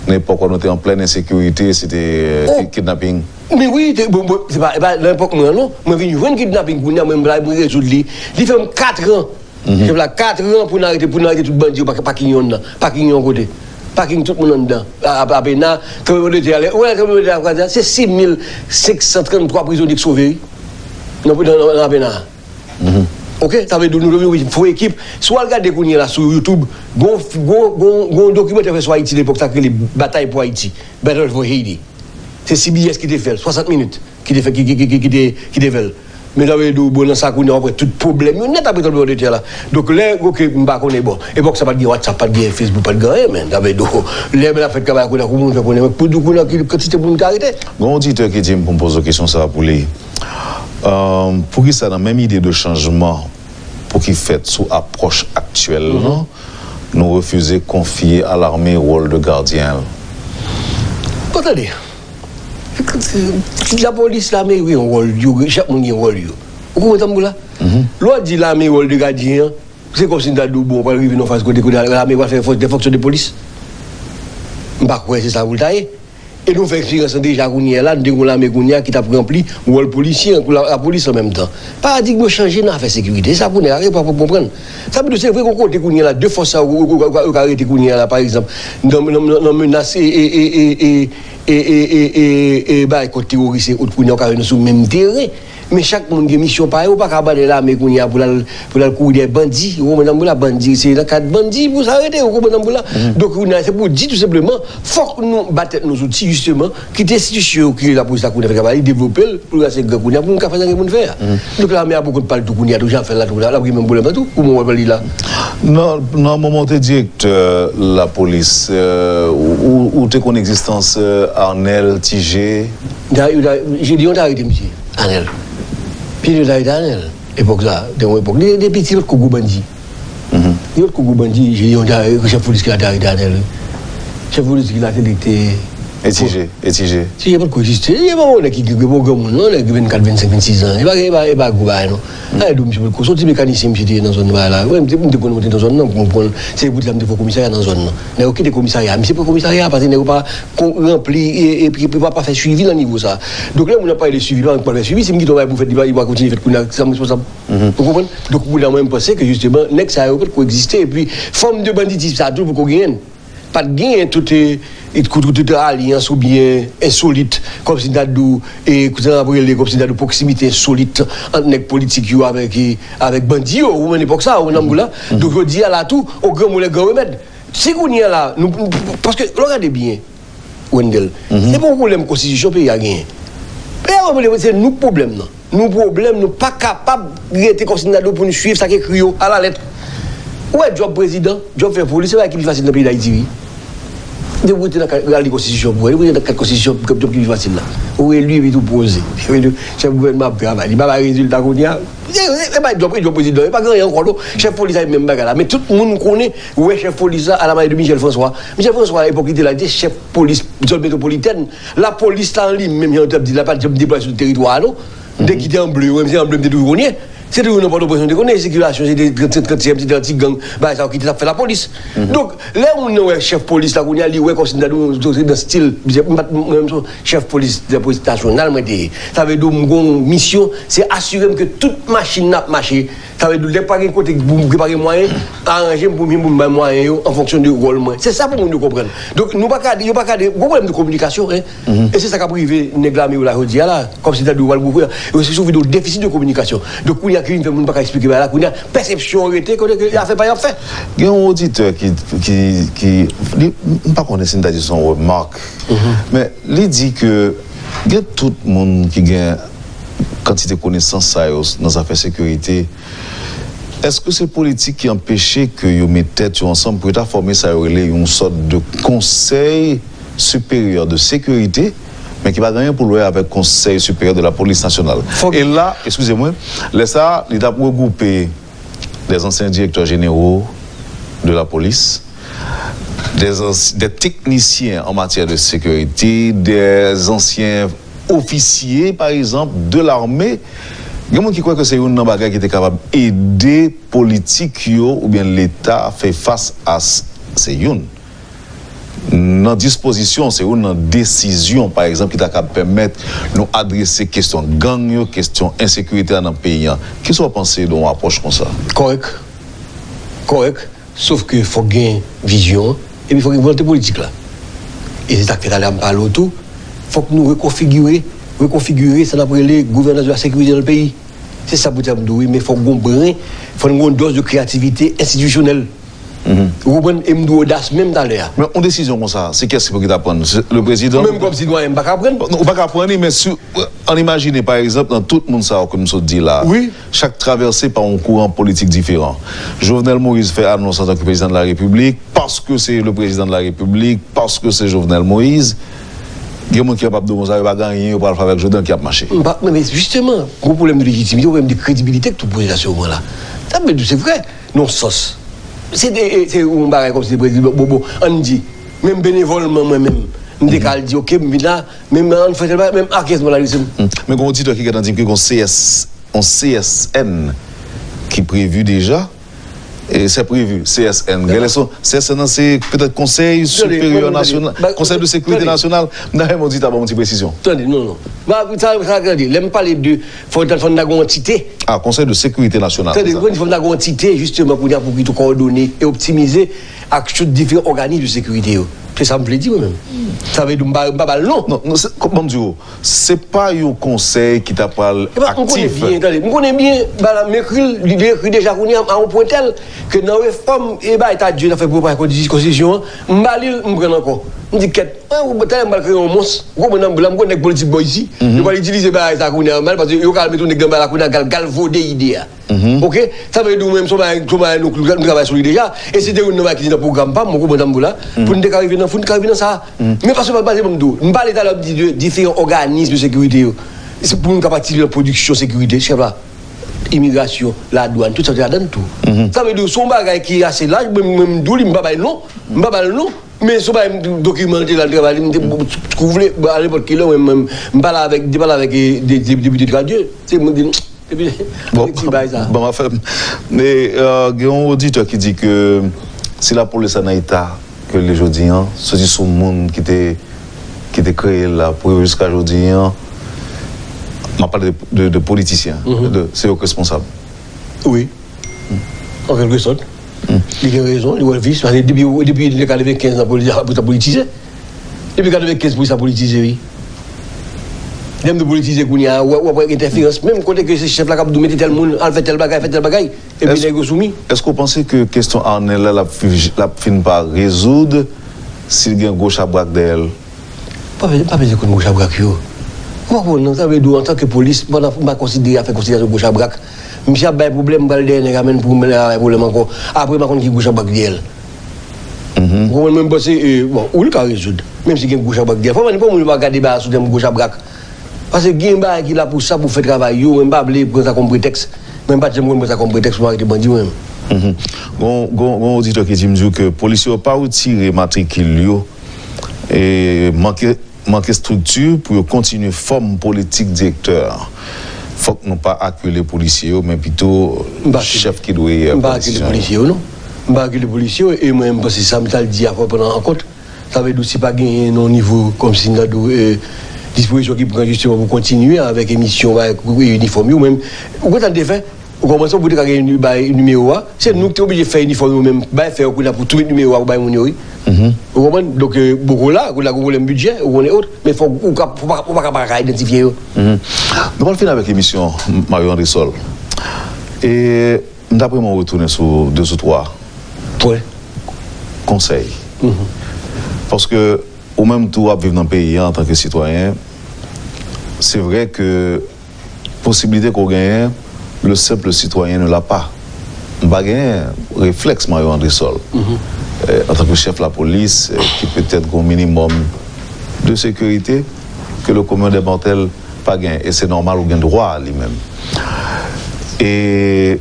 nan epòk la, nou te an plèn ensekirite, se te, euh, ki-, kidnaping. Men wi, te, bon, bon, se pa, se pa nan epòk mwen an, non. Mwen vin jwenn kidnaping kounye a, mwen, mwen rezoud li. Li fè m kat an. Chèf la, kat an pou n arete, pou n arete tout bandi yo, pa, pa gen youn nan. Pa gen yon kote. Paking tout moun anndan. A, a, Apena, tranblemanndetè a, lè, ou wè tranblemanndetè a, se sis mil senk san tranntwa prizonye k sove, wi. Nan, nan, nan, nan Apena. Ok, sa vle di nou, nou fè ekip. Si w al gade kounye a la sou YouTube, gon, gon, gon, gon dokimantè fè sou Ayiti lepòk sa k rele Batay pou Ayiti, Battle for Haiti. Se C B S ki te fè l, swasant minit, ki te fè, ki, ki, ki, ki, ki te, ki te fè l. Men sa vle di w, bon, nan sa kounye a, w ap wè tout pwoblèm yo nèt apre tranblemanndetè la. Donk, lè, ok, m pa konnen, bon, epòk sa pa t gen WhatsApp, pa t gen Facebook, pa t gen anyen, men sa vle di w, lè men ap fè travay kounye a, kòman moun fè konnen, pou di w kounye a ki kantite moun ki arete. Gon oditè ki di m pou m poze w kesyon sa a pou li. Euh, poukisa nan menm ide de chanjman pou ki fèt sou apwòch aktyèl lan, nou refize konfye a lame wòl de gadyen l? Bon, tande. Lapolis, lame, wi, yon wòl yo, chak moun gen wòl yo. Ou konprann tanbou la? Lè w di lame wòl de gadyen an, se kòmsi m ta di w, bon, w pral rive nan faz kote, kote lame pral fè fòs, de fonksyon de polis. M pa kwè se sa pou l ta ye. E nou fè eksperyans lan deja kounye a la, nou te gon lame kounye a ki t ap ranpli wòl polisye an, kou la, lapolis an menm tan. Paradig yo chanje nan afè sekirite. E sa pou nèg la pa konprann. Sa vle di, se vre gon kote kounye a la, de fòs sa yo, yo, yo, yo ka rete kounye a la, pa egzanp, nan, nan, nan, nan menas e, e, e, e, bay kont teworis e ot kounye a, yo ka rete sou menm teren. Men chak moun gen misyon pa yo, ou pa ka abandone lame kounye a pou l al, pou l al kouri dèyè bandi. Ou konprann sa m di w la? Bandi, se nan kad bandi pou sa rete, ou konprann sa m di w la? Donk, kounye a, se pou di tou senpleman, fòk nou ba tèt nou zouti, jisteman, kite enstitisyon yo ki lapolis la kounye a fè travay li, devlope l, pou l rete gran kounye a, pou nou ka fè sa gen pou n fè a. Donk, lame a pou kont pa l tou kounye a, tou jan ap fè l la, tou la, l ap gen menm pwoblèm nan tou, kouman w wè li la? Nan, nan moman w te direktè lapolis, euh, ou, ou, ou te konn egzistans, euh, Arnel, Ti G? Yo ta, yo ta, Gédéon te arete misye, Arnel. Piye yo te arete Arnel, epòk sa, te yon epòk. Li, depi ti potko gwo bandi. Li potko gwo bandi, Gédéon te arete, chèf polis ki la te arete Arnel, wi. Chèf polis ki la, se li ki te. E Ti G, e Ti G? Ti G potko egziste. Ti G pa yon nèg ki, ki, ki bon granmoun, non, nèg vennkat, vennsenk, vennsis an. E pa, e pa, e pa gwo bagay, non. Ay, do misye potko. Se yon ti mekanisyen misye te ye nan zòn bagay la. Mwen, m te, m te konn mwen te nan zòn nan, m konn, se poutèt sa m te fè komisarya nan zòn nan. Nèg yo kite komisarya, misye pran komisarya, paske nèg yo pa kon, ranpli, e, e, epi pa, pa fè swivi nan nivo sa. Donk, lè moun ap pale de swivi, pa moun k pral fè swivi, si m kite yon bagay pou fèt, li pa, li pa kontinye fèt, kounye a, sa m responsab. Ou konprann? Donk, kounye a, mwen, m panse ke, jisteman, nèg sa yo potko egziste, epi fòm de banditis sa tou potko genyen. Pa t genyen tout, e, e, tout, tout, tout alyans oubyen ensolit, kòmsi n ta di w, e, kote n ap rele, kòmsi n ta di w pwoksimite ensolit ant nèg politik yo avèk, e, avèk bandi yo, ou konprann epòk sa, ou konprann sa m di w la? Donk, jodi a la tou, o gran mo lè gran remèd. Si kounye a la, nou, nou, paske, lè w gade byen, Wendell, se pa yon pwoblèm konstitisyon peyi a genyen. Peyi a pa pwoblèm, se nou k pwoblèm nan. Nou pwoblèm, nou pa kapab rete kòmsi n ta di w pou n swiv sa k ekri yo alalèt. Ou wè djòb prezidan, djòb chèf polis, se bagay ki pi fasil nan peyi Dayiti, wi. Depi w rete nan ka-, al li konstitisyon pou wè, depi w rete nan kad konstitisyon, djòb ki pi fasil la. Ou eli epi tou poze. Chèf gouvènman ap travay, li pa bay rezilta kounye a. E, e, e pa djòb, e djòb prezidan, e pa gen anyen ankò non. Chèf polis la, e menm bagay la. Men tout moun konnen, ou wè chèf polis la, alamanyè de Michel François. Michel François, epòk li te la, li te chèf polis zòn metwopolitèn. Lapolis la an li menm, jan yo t ap di la, pa t janm deplwaye sou teritwa a non. M te kite an ble, wi, se an ble m te toujou konnen. Se toujou nan Pòtoprens nou te konnen, sikilasyon, se te trant, trant, trant sizyèm, se te anti-gang, bagay sa yo ki te t ap fè lapolis. Donk, lè moun nan wè chèf polis la, kounye a, li wè kòmsi n ta di w, se nan stil, m pa t, mwen menm, se yon chèf polis de polis nasyonal mwen te ye. Sa vle di w, m gen yon misyon, se asire m ke tout machin nan ap mache. Sa vle di w, lè pa gen kote, pou, ke pa gen mwayen, aranje m pou m, pou m bay mwayen yo an fonksyon de wòl mwen. Se sa pou moun yo konprann. Donk, nou pa ka di, yo pa ka di, gwo pwoblèm de kominikasyon, en. E se sa k ap rive nèg lame yo la jodi a la. Kòmsi ta di w pral gwo frè. Yo se sou vide defisit de kominikasyon. Donk, kounye a ki vin fè moun pa ka eksplike bagay la, kounye a, pèsepsyon rete, kote ke afè pa y ap fè. Gen yon oditè ki, ki, ki, li, m pa konnen si n ta di se yon remak, men li di ke gen tout moun ki gen kantite konesans sa yo nan zafè sekirite. Èske se politik ki anpeche ke yo met tèt yo ansanm pou yo ta fòme sa yo rele yon sòt de konsèy siperyè de sekirite, men ki pa gen anyen pou l wè avèk Konsèy Siperyè de la Polis Nasyonal? E la, eskize mwen, lè sa a, li t ap regwoupe des anciens directeurs généraux de la police, des anci-, des techniciens en matière de sécurité, des anciens officiers, par exemple, de l'armée. Gen moun ki kwè ke se youn nan bagay ki te kapab ede politik yo oubyen Leta fè fas a s-, se youn nan dispozisyon, se youn nan desizyon, pa egzanp, ki ta kab pèmèt nou adrese kesyon gang yo, kesyon ensekirite a nan peyi a. Kisa w panse de yon apwòch konsa? Kòrèk. Kòrèk. Sof ke fòk gen vizyon an, epi fòk gen volonte politik la. E se sa k fè talè a m pale w tou, fòk nou rekonfigire, rekonfigire sa n ap rele gouvènans de la sekirite nan peyi. Se sa poutèt m di w wi, men fòk gon bren, fòk nou gon dòz de kreyativite enstitisyonèl. Ou konprann? E m di w odas menm talè a. Men yon desizyon konsa, se kiyès ki pou ki ta pran l? Se le prezidan? Menm kòmsi dwayen m pa ka pran l. Non, ou pa ka pran li, men si, ann imajine, pa egzanp, nan tout moun sa yo ke m sot di la, wi, chak travèse pa yon kouran politik diferan. Jovenel Moïse fè anons antanke prezidan de la Repiblik, paske se le prezidan de la Repiblik, paske se Jovenel Moïse. Gen moun ki kapab di w konsa, yo pa gen anyen yo pral fè avèk Jovenel ki ap mache. M pa, men, men jisteman, gon pwoblèm de lejitimite, gon pwoblèm de kredibilite k tou poze la sou moman la. Sa m vle di w, se vre, nan yon sans. Se te, e, se yon bagay kòmsi te prezidan, bon, bon, ann di, menm benevòlman, mwen menm, m te ka al di, oke, m vin la, men, men, ann fè tèl bagay, men a kiyès mwen adrese m? Men gon oditè ki gentan di m ke gon C S, yon C S N ki previ deja, e se previ, C S N. Gen lè se, C S N nan se petèt Konsèy Siperyè Nasyonal, Konsèy de Sekirite Nasyonal. M ta renmen oditè a ban m yon ti presizyon. Tande, non, non. Sa, sa, tande, lè m pale de, fò, fò n ta gon antite. Ah, Conseil de sécurité nationale, se sa. Tande, fò n ta gon antite, jisteman, kounye a pou ki tou kowòdone e optimize ak tout diferan òganis de sekirite yo. Se sa m vle di, mwen menm. Sa vle di, m pa, m pa ba l non. Non, non, se, kòman m di w, se pa yon konsèy ki ta pral aktif. Epa, m konnen byen, tande, m konnen byen, bagay la, m ekri l, li ekri deja kounye a, a yon pwen tèl, ke nan refòm, e bagay ta di, nan fè preparasyon konstitisyon an, m ba li l, m pran l ankò. M di, kèt, talè m pral kreye yon mons, ou konprann, m konnen nèg politik bò isi, yo pral itilize bagay sa kounye a mal, paske yo ka al met yon nèg nan bagay la kounye a, k al galvode ide a. Oke? Sa vle di ou menm, se yon bagay, se yon bagay nou, nou travay sou li deja. E se te youn nan bagay ki te nan pwogram pa m, ou konprann sa m di w la, pou n te ka rive nan, pou n te ka rive nan sa. Men paske pa, pa se ban m di w. M pale talè, m di de diferan òganis de sekirite yo. Se pou nou ka patisipe nan pwodiksyon sekirite, chèf la. Imigrasyon, ladwàn, tout sa te ladan l tou. Sa vle di w, se yon bagay ki ase laj, mwen, mwen, m di w li, m pa bay non, m pa ba l non. Men se yon bagay, m, dokiman te la, l travay li, m te, kou w vle, a nenpòt ki lè, mwen, mwen, m pale avèk, m te pale avèk, e, de, de, depite Tradieu. Se mwen di, Epi, bon, ti bay sa. Bon, anfen, e, euh, gen yon oditè ki di ke si lapolis la nan eta ke l ye jodi an, se jis yon moun ki te, ki te kreye l la pou yo jiska jodi an, m ap pale de, de, de politisyen, de, se yo k responsab. Wi. An kèlke sòt. Li gen rezon, li wè vis, paske depi, depi katrevenkenz nan polis, polis ap politize. Depi katrevenkenz polis ap politize, wi. Lè m di politize kounye a, w ap wè entèferans. Menm kote ke se chèf la k ap di w mete tèl moun, al fè tèl bagay, fè tèl bagay. Epi nèg yo soumi. Èske w panse ke kesyon Arnel la, l ap fin, l ap fin pa rezoud si l gen gwo chabrak dèyè l? Pa, pa bezwen konn gwo chabrak yo. Ou pa konprann non, sa vle di w antanke polis, m pa, m pa konsidere afè konsiderasyon gwo chabrak. Misye ap bay pwoblèm, m pral dèyè nèg a menm pou m bay pwoblèm ankò. Apre m pa konn ki gwo chabrak dèyè l. Ou konprann mwen, m panse, e, bon, ou l ka rezoud. Menm si gen gwo chabrak dèyè l. Fò mwen, pou moun yo pa gade bagay sou tèm gwo chabrak. Paske gen bagay ki la pou sa, pou fè travay yo, mwen m pa vle pran sa kòm pretèks. Mwen m pa t janm konn pran sa kòm pretèks pou m arete bandi mwen menm. Gon, gon, gon oditè ki di m di w ke polisye yo pa retire matrikil yo, e manke manke estrikti pou yo kontinye fòm politik direktè. Fòk nou pa akile polisye yo, men pito chèf ki dwe pran desizyon yo. M pa akile polisye yo, non. M pa akile polisye yo, e mwen, m panse sa m t al di a fò pran an kont. Sa vle di w, si pa genyen nan nivo, kòmsi m ta di w, e, dispozisyon ki pran jisteman pou kontinye avèk emisyon, avèk inifòm yo, men, ou konn sa n te fè? Ou konprann sa, pou te ka gen bay nimewo a, se nou ki te oblije fè inifòm yo menm, bay fè yo kounye a pou tou met nimewo a pou bay moun yo, wi. Ou konprann? Donk, e, poko la, kounye a gon pwoblèm bidjè, ou konnen, et cetera. Men fòk ou ka, ou pa, ou pa ka pa ka idantifye yo. Nou pral fini avèk emisyon Mario Andrésol. E m t ap renmen w retounen sou de sou twa pwen, konsèy. Paske ou menm tou w ap viv nan peyi a antanke sitwayen, se vre ke posibilite ke w genyen, le simple citoyen ne l'a pas. M pa genyen reflèks Mario Andrésol, euh, antanke chèf lapolis, euh, ki petèt gen yon minimòm de sekirite ke le commun des mortels pa genyen. E se nòmal, ou gen dwa a li menm. E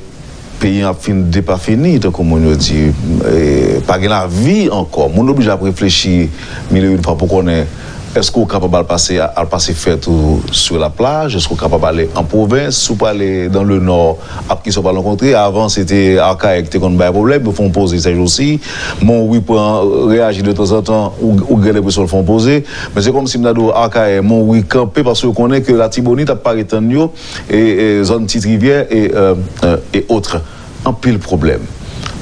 peyi an ap fin depafini, tankou moun yo di, e pa gen lavi ankò. Moun oblije ap reflechi mil e yon fwa pou konnen, èske w kapab al pase, al pase fèt ou sou laplaj, èske w kapab ale an pwovens, si w prale dan le nò, ak kisa w pral rankontre? Avan, se te Akayè ki te konn bay pwoblèm, yo fè yon poze sèjousi. Monwi pran, reyaji de tanzantan, ou, ou gen lenpresyon l fè yon poze. Men se kòmsi m ta di w, Akayè, Monwi kanpe, paske yo konnen ke Latibonit ap pare tann yo, e, e zòn Ti Rivyè, e, euh, euh, e otre. Anpil pwoblèm.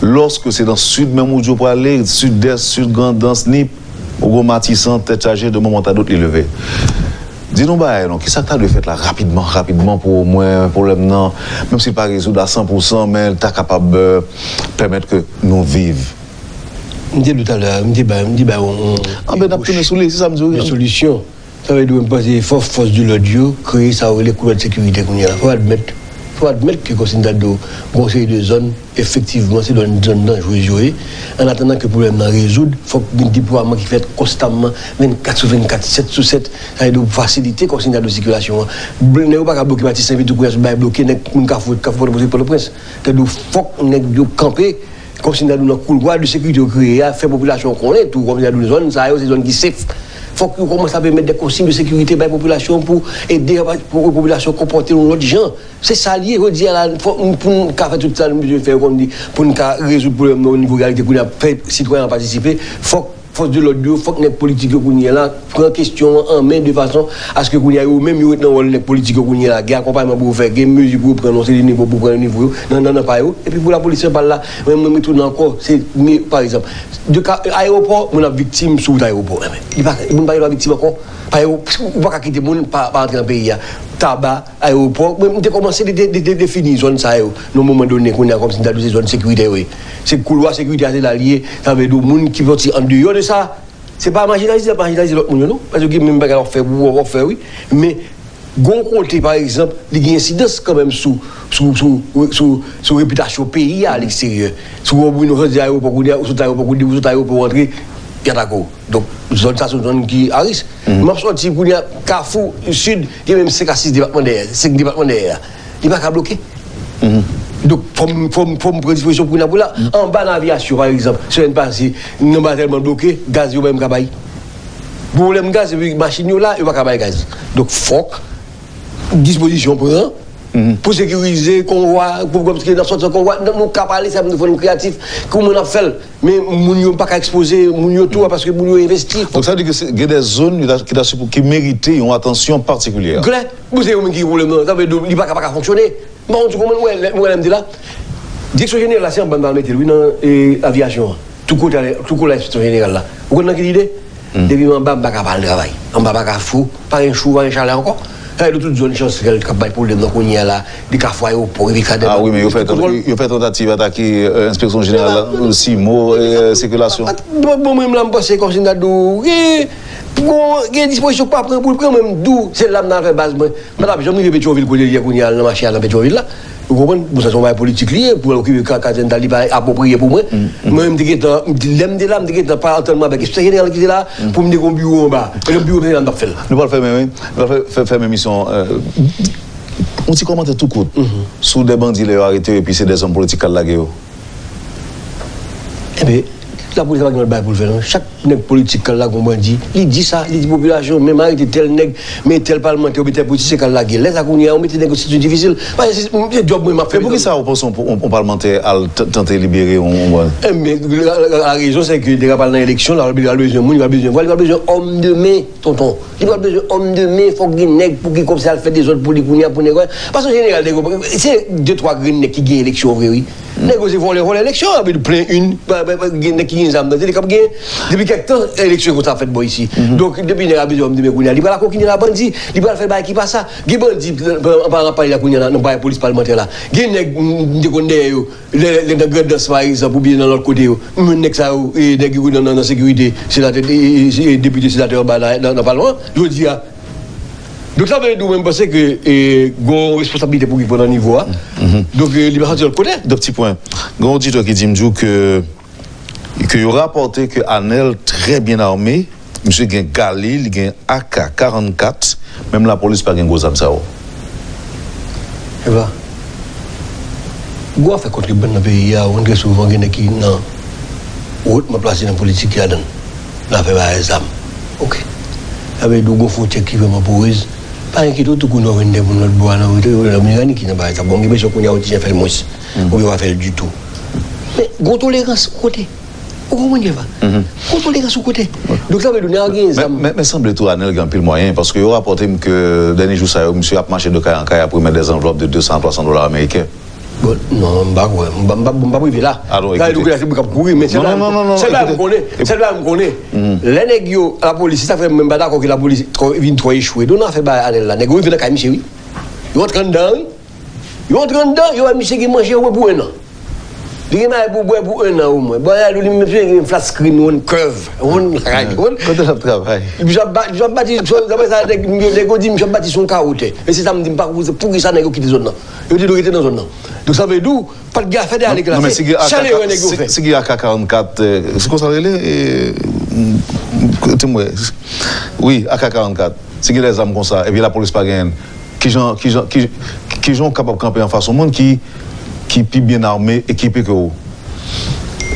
Lòske se nan sid menm ou di w prale, sidès, sid, Grandans, Nip, ou gon Matisan, tèt chaje, de moman ta dot li leve. Di nou bagay non, kisa k ta dwe fèt la rapidman, rapidman pou omwen pwoblèm nan, menm si l pa rezoud a san pou san, men l ta kapab, euh, pèmèt ke nou viv? M te di w talè a, m te bay, m te bay yon, yon, Anben n ap tounen sou li, se sa m di w. Yon solisyon. Sa vle di, mwen panse fò fòs de lòd yo kreye sa yo rele koulwa de sekirite kounye a. Fò admèt, fò admèt ke kòmsi m ta di w, gon seri de zòn, efektivman, se zòn, zòn danjrez yo ye. Annatandan ke pwoblèm nan rezoud, fòk gen deplwaman ki fèt konstamman, vennkat sou vennkat, sèt sou sèt. Sa vle di, fasilite kòmsi m ta di w sikilasyon an. Nèg yo pa ka bloke Matisan epi tou kounye a sou bay bloke, nèg moun Kafou, Kafou Pòtoprens, Pòtoprens. Sa vle di, fòk nèg yo kanpe. Kòmsi n ta di w nan koulwa de sekirite yo kreye a, fè popilasyon an konnen tou, kòmsi n ta di w zòn sa yo se zòn ki safe. Fòk yo kòmanse ap emèt de konsiy de sekirite bay popilasyon an pou ede pou popilasyon an konpòte yon lòt jan. Se sa l ye, jodi a la, fòk nou, pou n ka fè tout sa nou bezwen fè yo kòmdi, pou n ka rezoud pwoblèm nan o nivo reyalite kounye a, fè sitwayen an patisipe, fòk fòs de lòd yo, fòk nèg politik yo kounye a la pran kesyon an an men de fason aske kounye a yo menm yo ret nan wòl nèg politik yo kounye a la. Gen akonpayman pou yo fè, gen mezi pou yo pran nan yon seri de nivo pou pran nivo yo nan, nan, nan pa yo. Epi pou lapolis fè pa l la, mwen, mwen, mwen tounen ankò, se, men, pa egzanp, de ka, ayewopò, moun ap viktim sou wout ayewopò. Enben, li pa, moun pa gen dwa viktim ankò. Pa yo, ou pa ka kite moun pa, pa antre nan peyi a. Taba, ayewopò, mwen, m te kòmanse de, de, de, de defini zòn sa yo. Nan moman donnen, kounye a, kòmsi m ta di w se zòn sekirite yo ye. Se koulwa sekirite a, se la l ye. Sa vle di w, moun ki soti andeyò de sa, se pa majinalize, majinalize lòt moun yo, non. Paske gen menm bagay w ap fè pou w, w ap fè, wi. Men, gon kote, pa egzanp, li gen ensidans kanmenm sou, sou, sou, sou, sou repitasyon peyi a, a leksteryè. Si w wè w inosan di ayewopò, kounye a, ou sot ayewopò, kounye a, ou sot ayewopò, ou antre, y atake w. Donk, zòn sa se yon zòn ki a risk. M ap sòti kounye a, Kafou, Sid, gen menm senk a sis depatman dèyè, senk depatman dèyè a. Li pa ka bloke. Donk, fò m, fò m, fò m pran dispozisyon kounye a pou la. Anba nan aviyasyon, pa egzanp, semèn pase, nan batèlman bloke, gaz yo menm ka bay. Pwoblèm gaz, epi machin yo la, yo pa ka bay gaz. Donk, fòk dispozisyon pran pou sekirize konvwa, pou, pou, paske n ap sòti an konvwa, nou, nou ka pale, sa nou fò nou kreyatif, kouman n ap fè l. Men moun yo pa ka ekspoze, moun yo tou, paske moun yo envesti. Donk, sa vle di ke se, gen de zòn ki ta, ki ta sipo-, ki merite yon atansyon patikilyè. Klè, bon, se yo menm ki gen pwoblèm nan, sa vle di, li pa ka, pa ka fonksyone. M pa konn si w konprann, ou wè, lè, ou wè lè m te la. Direksyon jeneral la, se anba m ta mete l, wi, nan, e, aviyasyon an. Tou kote, tou kote la, enspeksyon jeneral la. Ou konn nan ki lide? Depi m anba, m pa ka pa al travay. Anba pa ka fou, pa gen cho, pa gen chalè ankò. Sa vle di tout zòn chansrèl k ap bay pwoblèm nan kounye a la, de Kafou Ayewopò, rive Kadè. Ah wi, men yo fè, yo fè tantativ atake, euh, enspeksyon jeneral la, simo, e, euh, sikilasyon. Bon, bon, mwen menm la, m panse kòmsi m ta di w, gen, bon, gen dispozisyon k pa pran pou l pran, mwen m di w, se la m nan fè baz mwen. Mwen t ap janm rive Petyonvil kote l ye kounye a, nan mache a nan Petyonvil la. Ou konprann? Bon, sa se yon bagay politik li ye, pou l okipe ka-, katedral, li pa apwopriye pou mwen. Mwen menm, m te gentan, lè m te la, m te gentan pa antann mwen avèk enspektè jeneral ki te la, pou m te gen yon biwo anba. E lè biwo m te la, m t ap fè l. Nou pral fèmen, wi. Nou pral fè, fè, fèmen emisyon an, euh, yon ti kòmantè tou kout sou de bandi lè yo arete yo, epi se de zòm politik k al lage yo. Enben, lapolis pa gen lòt bagay pou l fè, non. Chak nèg politik k al lage yon bandi, li di sa, li di popilasyon, men m arete tèl nèg, men tèl palmantè oubyen tèl politisyen k al lage. Lè sa kounye a, ou mete nèg nan sitiyasyon difisil. Paske se, se djòb mwen m ap fè. Men poukisa ou panse yon, yon, yon palmantè al t-, tante libere yon, yon bandi? Enben, la, la, la rezon, se ke depi l ap al nan eleksyon, l al, l al bezwen moun, li al bezwen vwa, li al bezwen òm de men, tonton. Li pral bezwen òm de men, fòk gen nèg pou ki kòmsi al fè dezòd pou li kounye a pou nèg, wè. Paske jeneral nèg yo, se de twa grenn nèg ki gen eleksyon vre, wi. Nèg yo se vòlè, vòlè eleksyon, epi plen in, pa, pa, pa, gen nèg ki gen zam nan, se li k ap gen. Depi kèk tan, eleksyon konsa ap fèt bò isi. Donk, depi nèg la bezwen òm de men kounye a, li pral akokinen la bandi, li pral fè bagay ki pa sa. Gen bandi, pa, pa, pa, la kounye a, nan bagay polis palmantè la. Gen nèg, m, m te konn dèyè yo. Lè, lè nan Grandans, pa egzanp, oubyen nan lòt kote yo, menm nèg sa yo, e, nèg yo nan, nan, nan sekirite, senatè, e, e, e, depite, senatè anba nan, nan, nan palman an, jodi a. Donk, sa vle di, mwen, m panse ke, e, gon responsablite pou ki pran nan nivo a. Donk, e, li pa soti lòt kote. De ti pwen. Gon oditè ki di m di w ke, ke yo rapòte ke Anèl trè byen ame, misye gen gali, li gen A K karannkat, menm lapolis pa gen gwo zam sa yo. Eva, gwo afè kontrebann nan peyi a, ou konn trè souvan gen nèg ki nan wotman plase nan politik ki ladan l, nan afè bagay zam. Oke. Sa vle di w gon fwontyè ki vrèman porez. Pa enkyete w, tou kounye a w vin gen moun lòt bò a nan Dominikani ki nan bagay sa. Bon, m gen enpresyon kounye a yo ti jan fè l mwens. Oubyen yo pa fè l ditou. Men, gon tolerans kote. Ou konprann, Jeva? Gon tolerans sou kote. Donk, sa vle di, nèg la gen zam. Men, men, men sanble tou, Anèl gen anpil mwayen, paske yo rapòte m ke dènye jou sa yo, misye ap mache de kay an kay ap remèt dè zanvlòp de de san a twa san dola ameriken. Bon, non, m pa kwè. M pa, m pa, m pa rive la. Ah non, sa vle di, ekoute. Kounye a, se mwen k ap kouri, men sèl bagay m konnen, sèl bagay m konnen. Lè nèg yo, lapolis, se sa k fè mwen m pa dakò ke lapolis vin twò echwe. Donk, nan afè bagay Anèl la, nèg yo rive nan kay misye, wi. Yo antre anndan, wi. Yo antre anndan, yo wè misye gen manje omwen pou en an. Li gen bagay pou bwè pou en an omwen. Bon, la, li menm, misye gen flat screen, one curve, one, kote l ap travay? Misye ap ba-, misye ap bati, so, daprè sa, nèg, nèg yo di, misye ap bati sou yon kawo tè. E se sa m di, m pa konprann poukisa nèg yo kite zòn nan. Yo te dwe rete nan zòn nan. Donk, sa vle di, pa t gen afè de ale klase. Sèl erè nèg yo fè. Si gen A K karannkat, eh, se konsa l rele? Eh, kote m wè. Wi, A K karannkat. Si gen de zam konsa, epi lapolis pa genyen l. Kijan, kijan, ki, kijan w kapab kanpe anfas yon moun ki, ki pi byen ame, ekipe ke w?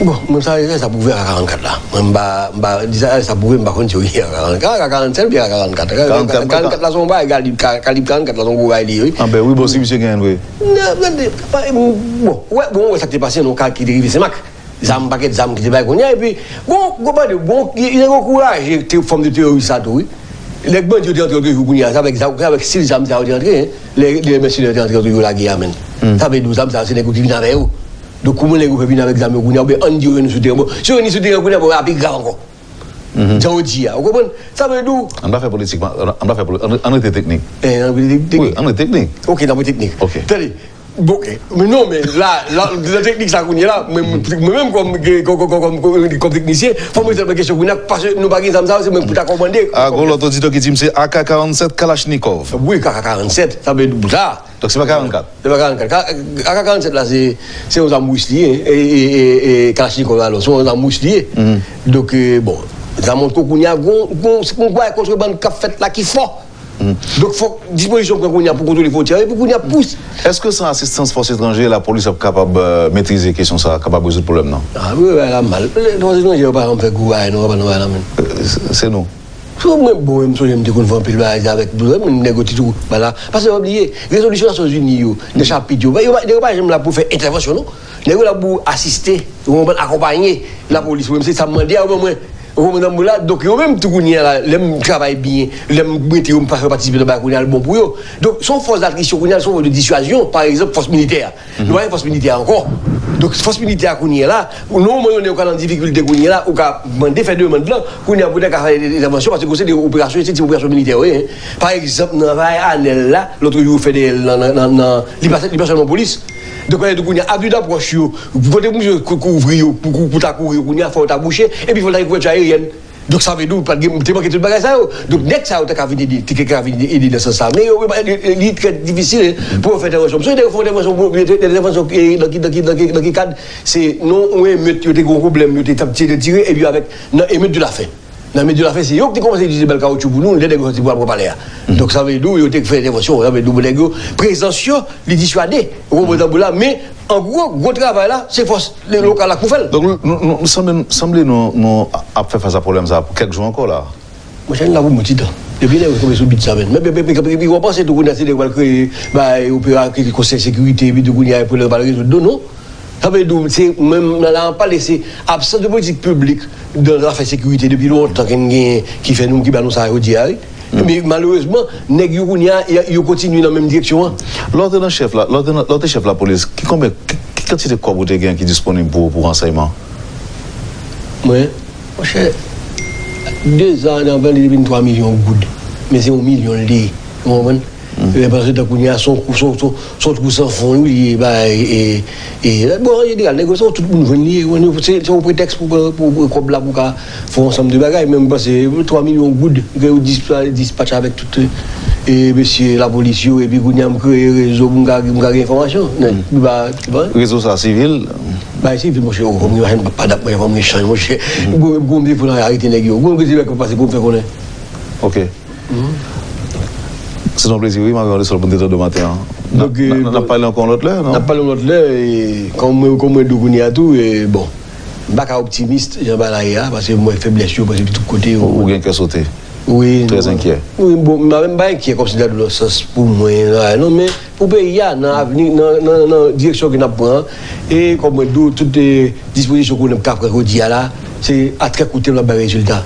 Bon, mwen sa, sa pwouve A K karannkat la. Mwen m pa, m pa, di sa, sa pwouve m pa konn si yo gen A K karannkat, A K karannsèt oubyen A K karannkat. Karannkat, karannkat la se yon bagay, kalib, ka-, kalib karannkat la se yon gwo bagay li ye, wi. Anben, wi, bon, si misye genyen l vre. Non, non, bon, wè, bon, wè sa k te pase nan yon ka ki te rive Senmak. Zam, pakèt zam ki te bay kounye a, epi, bon, bon, bon, li te ankouraje fòm de teworis sa tou, wi. Nèg bandi yo te antre lòt jou kounye a, se avèk zam, se avèk stil zam sa yo te antre, hein. Lè, lè mèsenè te antre lòt jou lage a, menm. Sa vle di zam sa yo, se nèg yo ki vin avè yo. Donk, kouman nèg yo fè vin avèk zam yo kounye a, oubyen ann di yo reyini sou teren? Bon, si yo reyini sou teren kounye a, bon, a pi grav ankò. Jan yo di a, ou konprann? Sa vle di, ann pa fè politik, ann pa fè politik, ann rete teknik. Eh, ann rete teknik. Wi, ann rete teknik. Ok, n ap rete teknik. Ok. Tande, bon, ok. Men non, men la, la, nan teknik sa kounye a la, mwen, mwen menm kòm, kòm, kòm, kòm, kòm, kòm teknisyen, fò mwen rezoud kesyon kounye a, paske nou pa gen zam sa yo, se mwen pou ta kòmande. A, gon lòt oditè ki di m se A K karanntsèt Kalachnikov. Wi, A K karanntsèt, sa vle di sa. Donk, se pa karannkat. Se pa karannkat. Ka-, A K karanntsèt la, se, se yon zam ris li ye, e, e, e, e Kalachnikov la, non, se yon zam ris li ye. Donk, eh, bon, sa montre kounye a, gon, gon, se yon bagay kontrebann k ap fèt la ki fò. Donk, fòk dispozisyon pran kounye a pou kontwole fwontyè yo, epi kounye a pous. Èske san asistans fòs etranje, lapolis ap kapab, eh, metrize kesyon sa a, kapab rezoud pwoblèm nan? A, wi, bagay la mal. Fòs etranje yo pa janm fè gwo bagay, non, pa nan bagay la, menm. Eh, se, se nou. Sou mwen, bon, m sonje m te konn fè anpil bagay avèk, mwen, nèg yo te tou, bala. Paske, pa bliye, rezolisyon Nasyonzini yo, nan chapit yo, yo, nèg yo pa janm la pou fè entèvansyon, non. Nèg yo la pou asiste, ou konprann, akonpaye lapolis. Mwen, se sa m mande a, ou konprann mwen, ou konprann mwen la. Donk, yo menm tou kounye a la, lè m travay byen, lè m mete yo, m pa fè patisipe nan bagay kounye a, l bon pou yo. Donk, se yon fòs datrisyon kounye a, se yon fòs de diswazyon, pa egzanp, fòs militè a. Nou pa gen fòs militè ankò. Donk, fòs militè a kounye a la, nan moman donné, ou ka nan difikilte kounye a la, ou ka mande fè demann lan, kounye a pou nèg ka fè entèvansyon, paske se de operasyon, se ti operasyon militè yo ye, hein. Pa egzanp, nan Vay Anèl la, lòt jou yo fè dèyè l nan, nan, nan, nan, li pa, li pa sèlman polis. Donk, kounye a, kounye a, abri dapwòch yo, kote pou misye kou-, kouvri yo, pou, pou, pou ta kouvri yo, kounye a, fò yo ta bouche, epi fò yo ta gen kouvèti ayeryèn. Donk, sa vle di, ou pa t gen, te manke tout bagay sa yo. Donk, nèg sa yo te ka vin ede, te ka vin ede nan sans sa. Men yo, yo, li, li trè difisil, hein, pou yo fè entèvansyon. Misye te fè entèvansyon, pou, entèvansyon, eh, nan ki, nan ki, nan ki, nan ki kad? Se nan yon emet, yo te gen yon pwoblèm, yo te t ap tire, tire, epi avèk, nan emet de la fen. Nan emet de la fen, se yo ki te kòmanse itilize bal kawotchou pou nou, lè nèg yo sòti pou al pran palè a. Donk, sa vle di, yo te fè entèvansyon, sa vle di, nèg yo, prezans yo, li diswade. Ou konprann tanbou la, men, an gwo, gwo travay la, se fòs lokal la k pou fè l. Donk, nou, nou, nou sanble, sanble nou, nou ap fè fas a pwoblèm sa a pou kèk jou ankò la. Monchè, n la pou yon ti tan. Depi lè yo tonbe sou bit sa menm. Men, men, men, men, epi w ap panse tou kounye a se lè yo pral kreye, bay, opera, kreye konsèy sekirite, epi tou kounye a, pwoblèm yo pral rezoud. Non, non. Sa vle di, se, menm, la, la, an pale, se absans de politik piblik nan zafè sekirite depi lontan ke n genyen ki fè nou, ki ba nou sa jodi a, wi. Men malerezman, nèg yo kounye a, y-, yo kontinye nan menm direksyon an. Lè w te nan chèf la, lè w te nan, lè w te chèf lapolis, ki konbyen, ki, ki kantite kòb ou te gen ki disponib pou, pou ransèyman? Mwen, monchè, de zan, nan vale li te vin twa milyon goud. Men se yon milyon l te ye. Ou konprann? Men pandan se tan kounye a, se yon kou, se yon, se yon, se yon twou san fon, wi, li ye, bay, e, e, bon, an jeneral, nèg yo, se yon tout moun jwenn li ye, se, se yon pretèks pou, pou, pou kòb la, pou ka fè yon ansanm de bagay, men m panse twa milyon goud, ke yo dis-, dispatch avèk tout, e, mesye lapolis yo, epi kounye a m kreye rezo pou m ka, m ka gen enfòmasyon. Nèg, li pa, li pa. Rezo sa sivil? Bay sivil, monchè, o, fò m gen machin, pa, pa dat, monchè, fò m gen chanj, monchè. Gwo, gwo, m te fò nan arete nèg yo. Gwo, gwo, se bèk pase pou m fè konnen. Ok. Se yon plezi, wi, m ap yon lè sòl pou n te tande w maten an. N ap, n ap, n ap pale ankò yon lòt lè, non? N ap pale yon lòt lè, e, kòm mwen, kòm mwen di w kounye a tou, e, bon, m pa ka optimis jan bagay la ye a, paske m wè feblès yo prèske tout kote. Ou, ou gen kè sote? Wi. Trè enkyè. Wi, bon, m pa, m pa enkyè kòmsi nan sans pou mwen, non, men pou peyi a, nan avni, nan, nan, nan direksyon ke n ap pran, e kòm mwen di w, tout, e, dispozisyon ke n ap ka pran jodi a la, se a trè kout tèm n ap bay rezilta.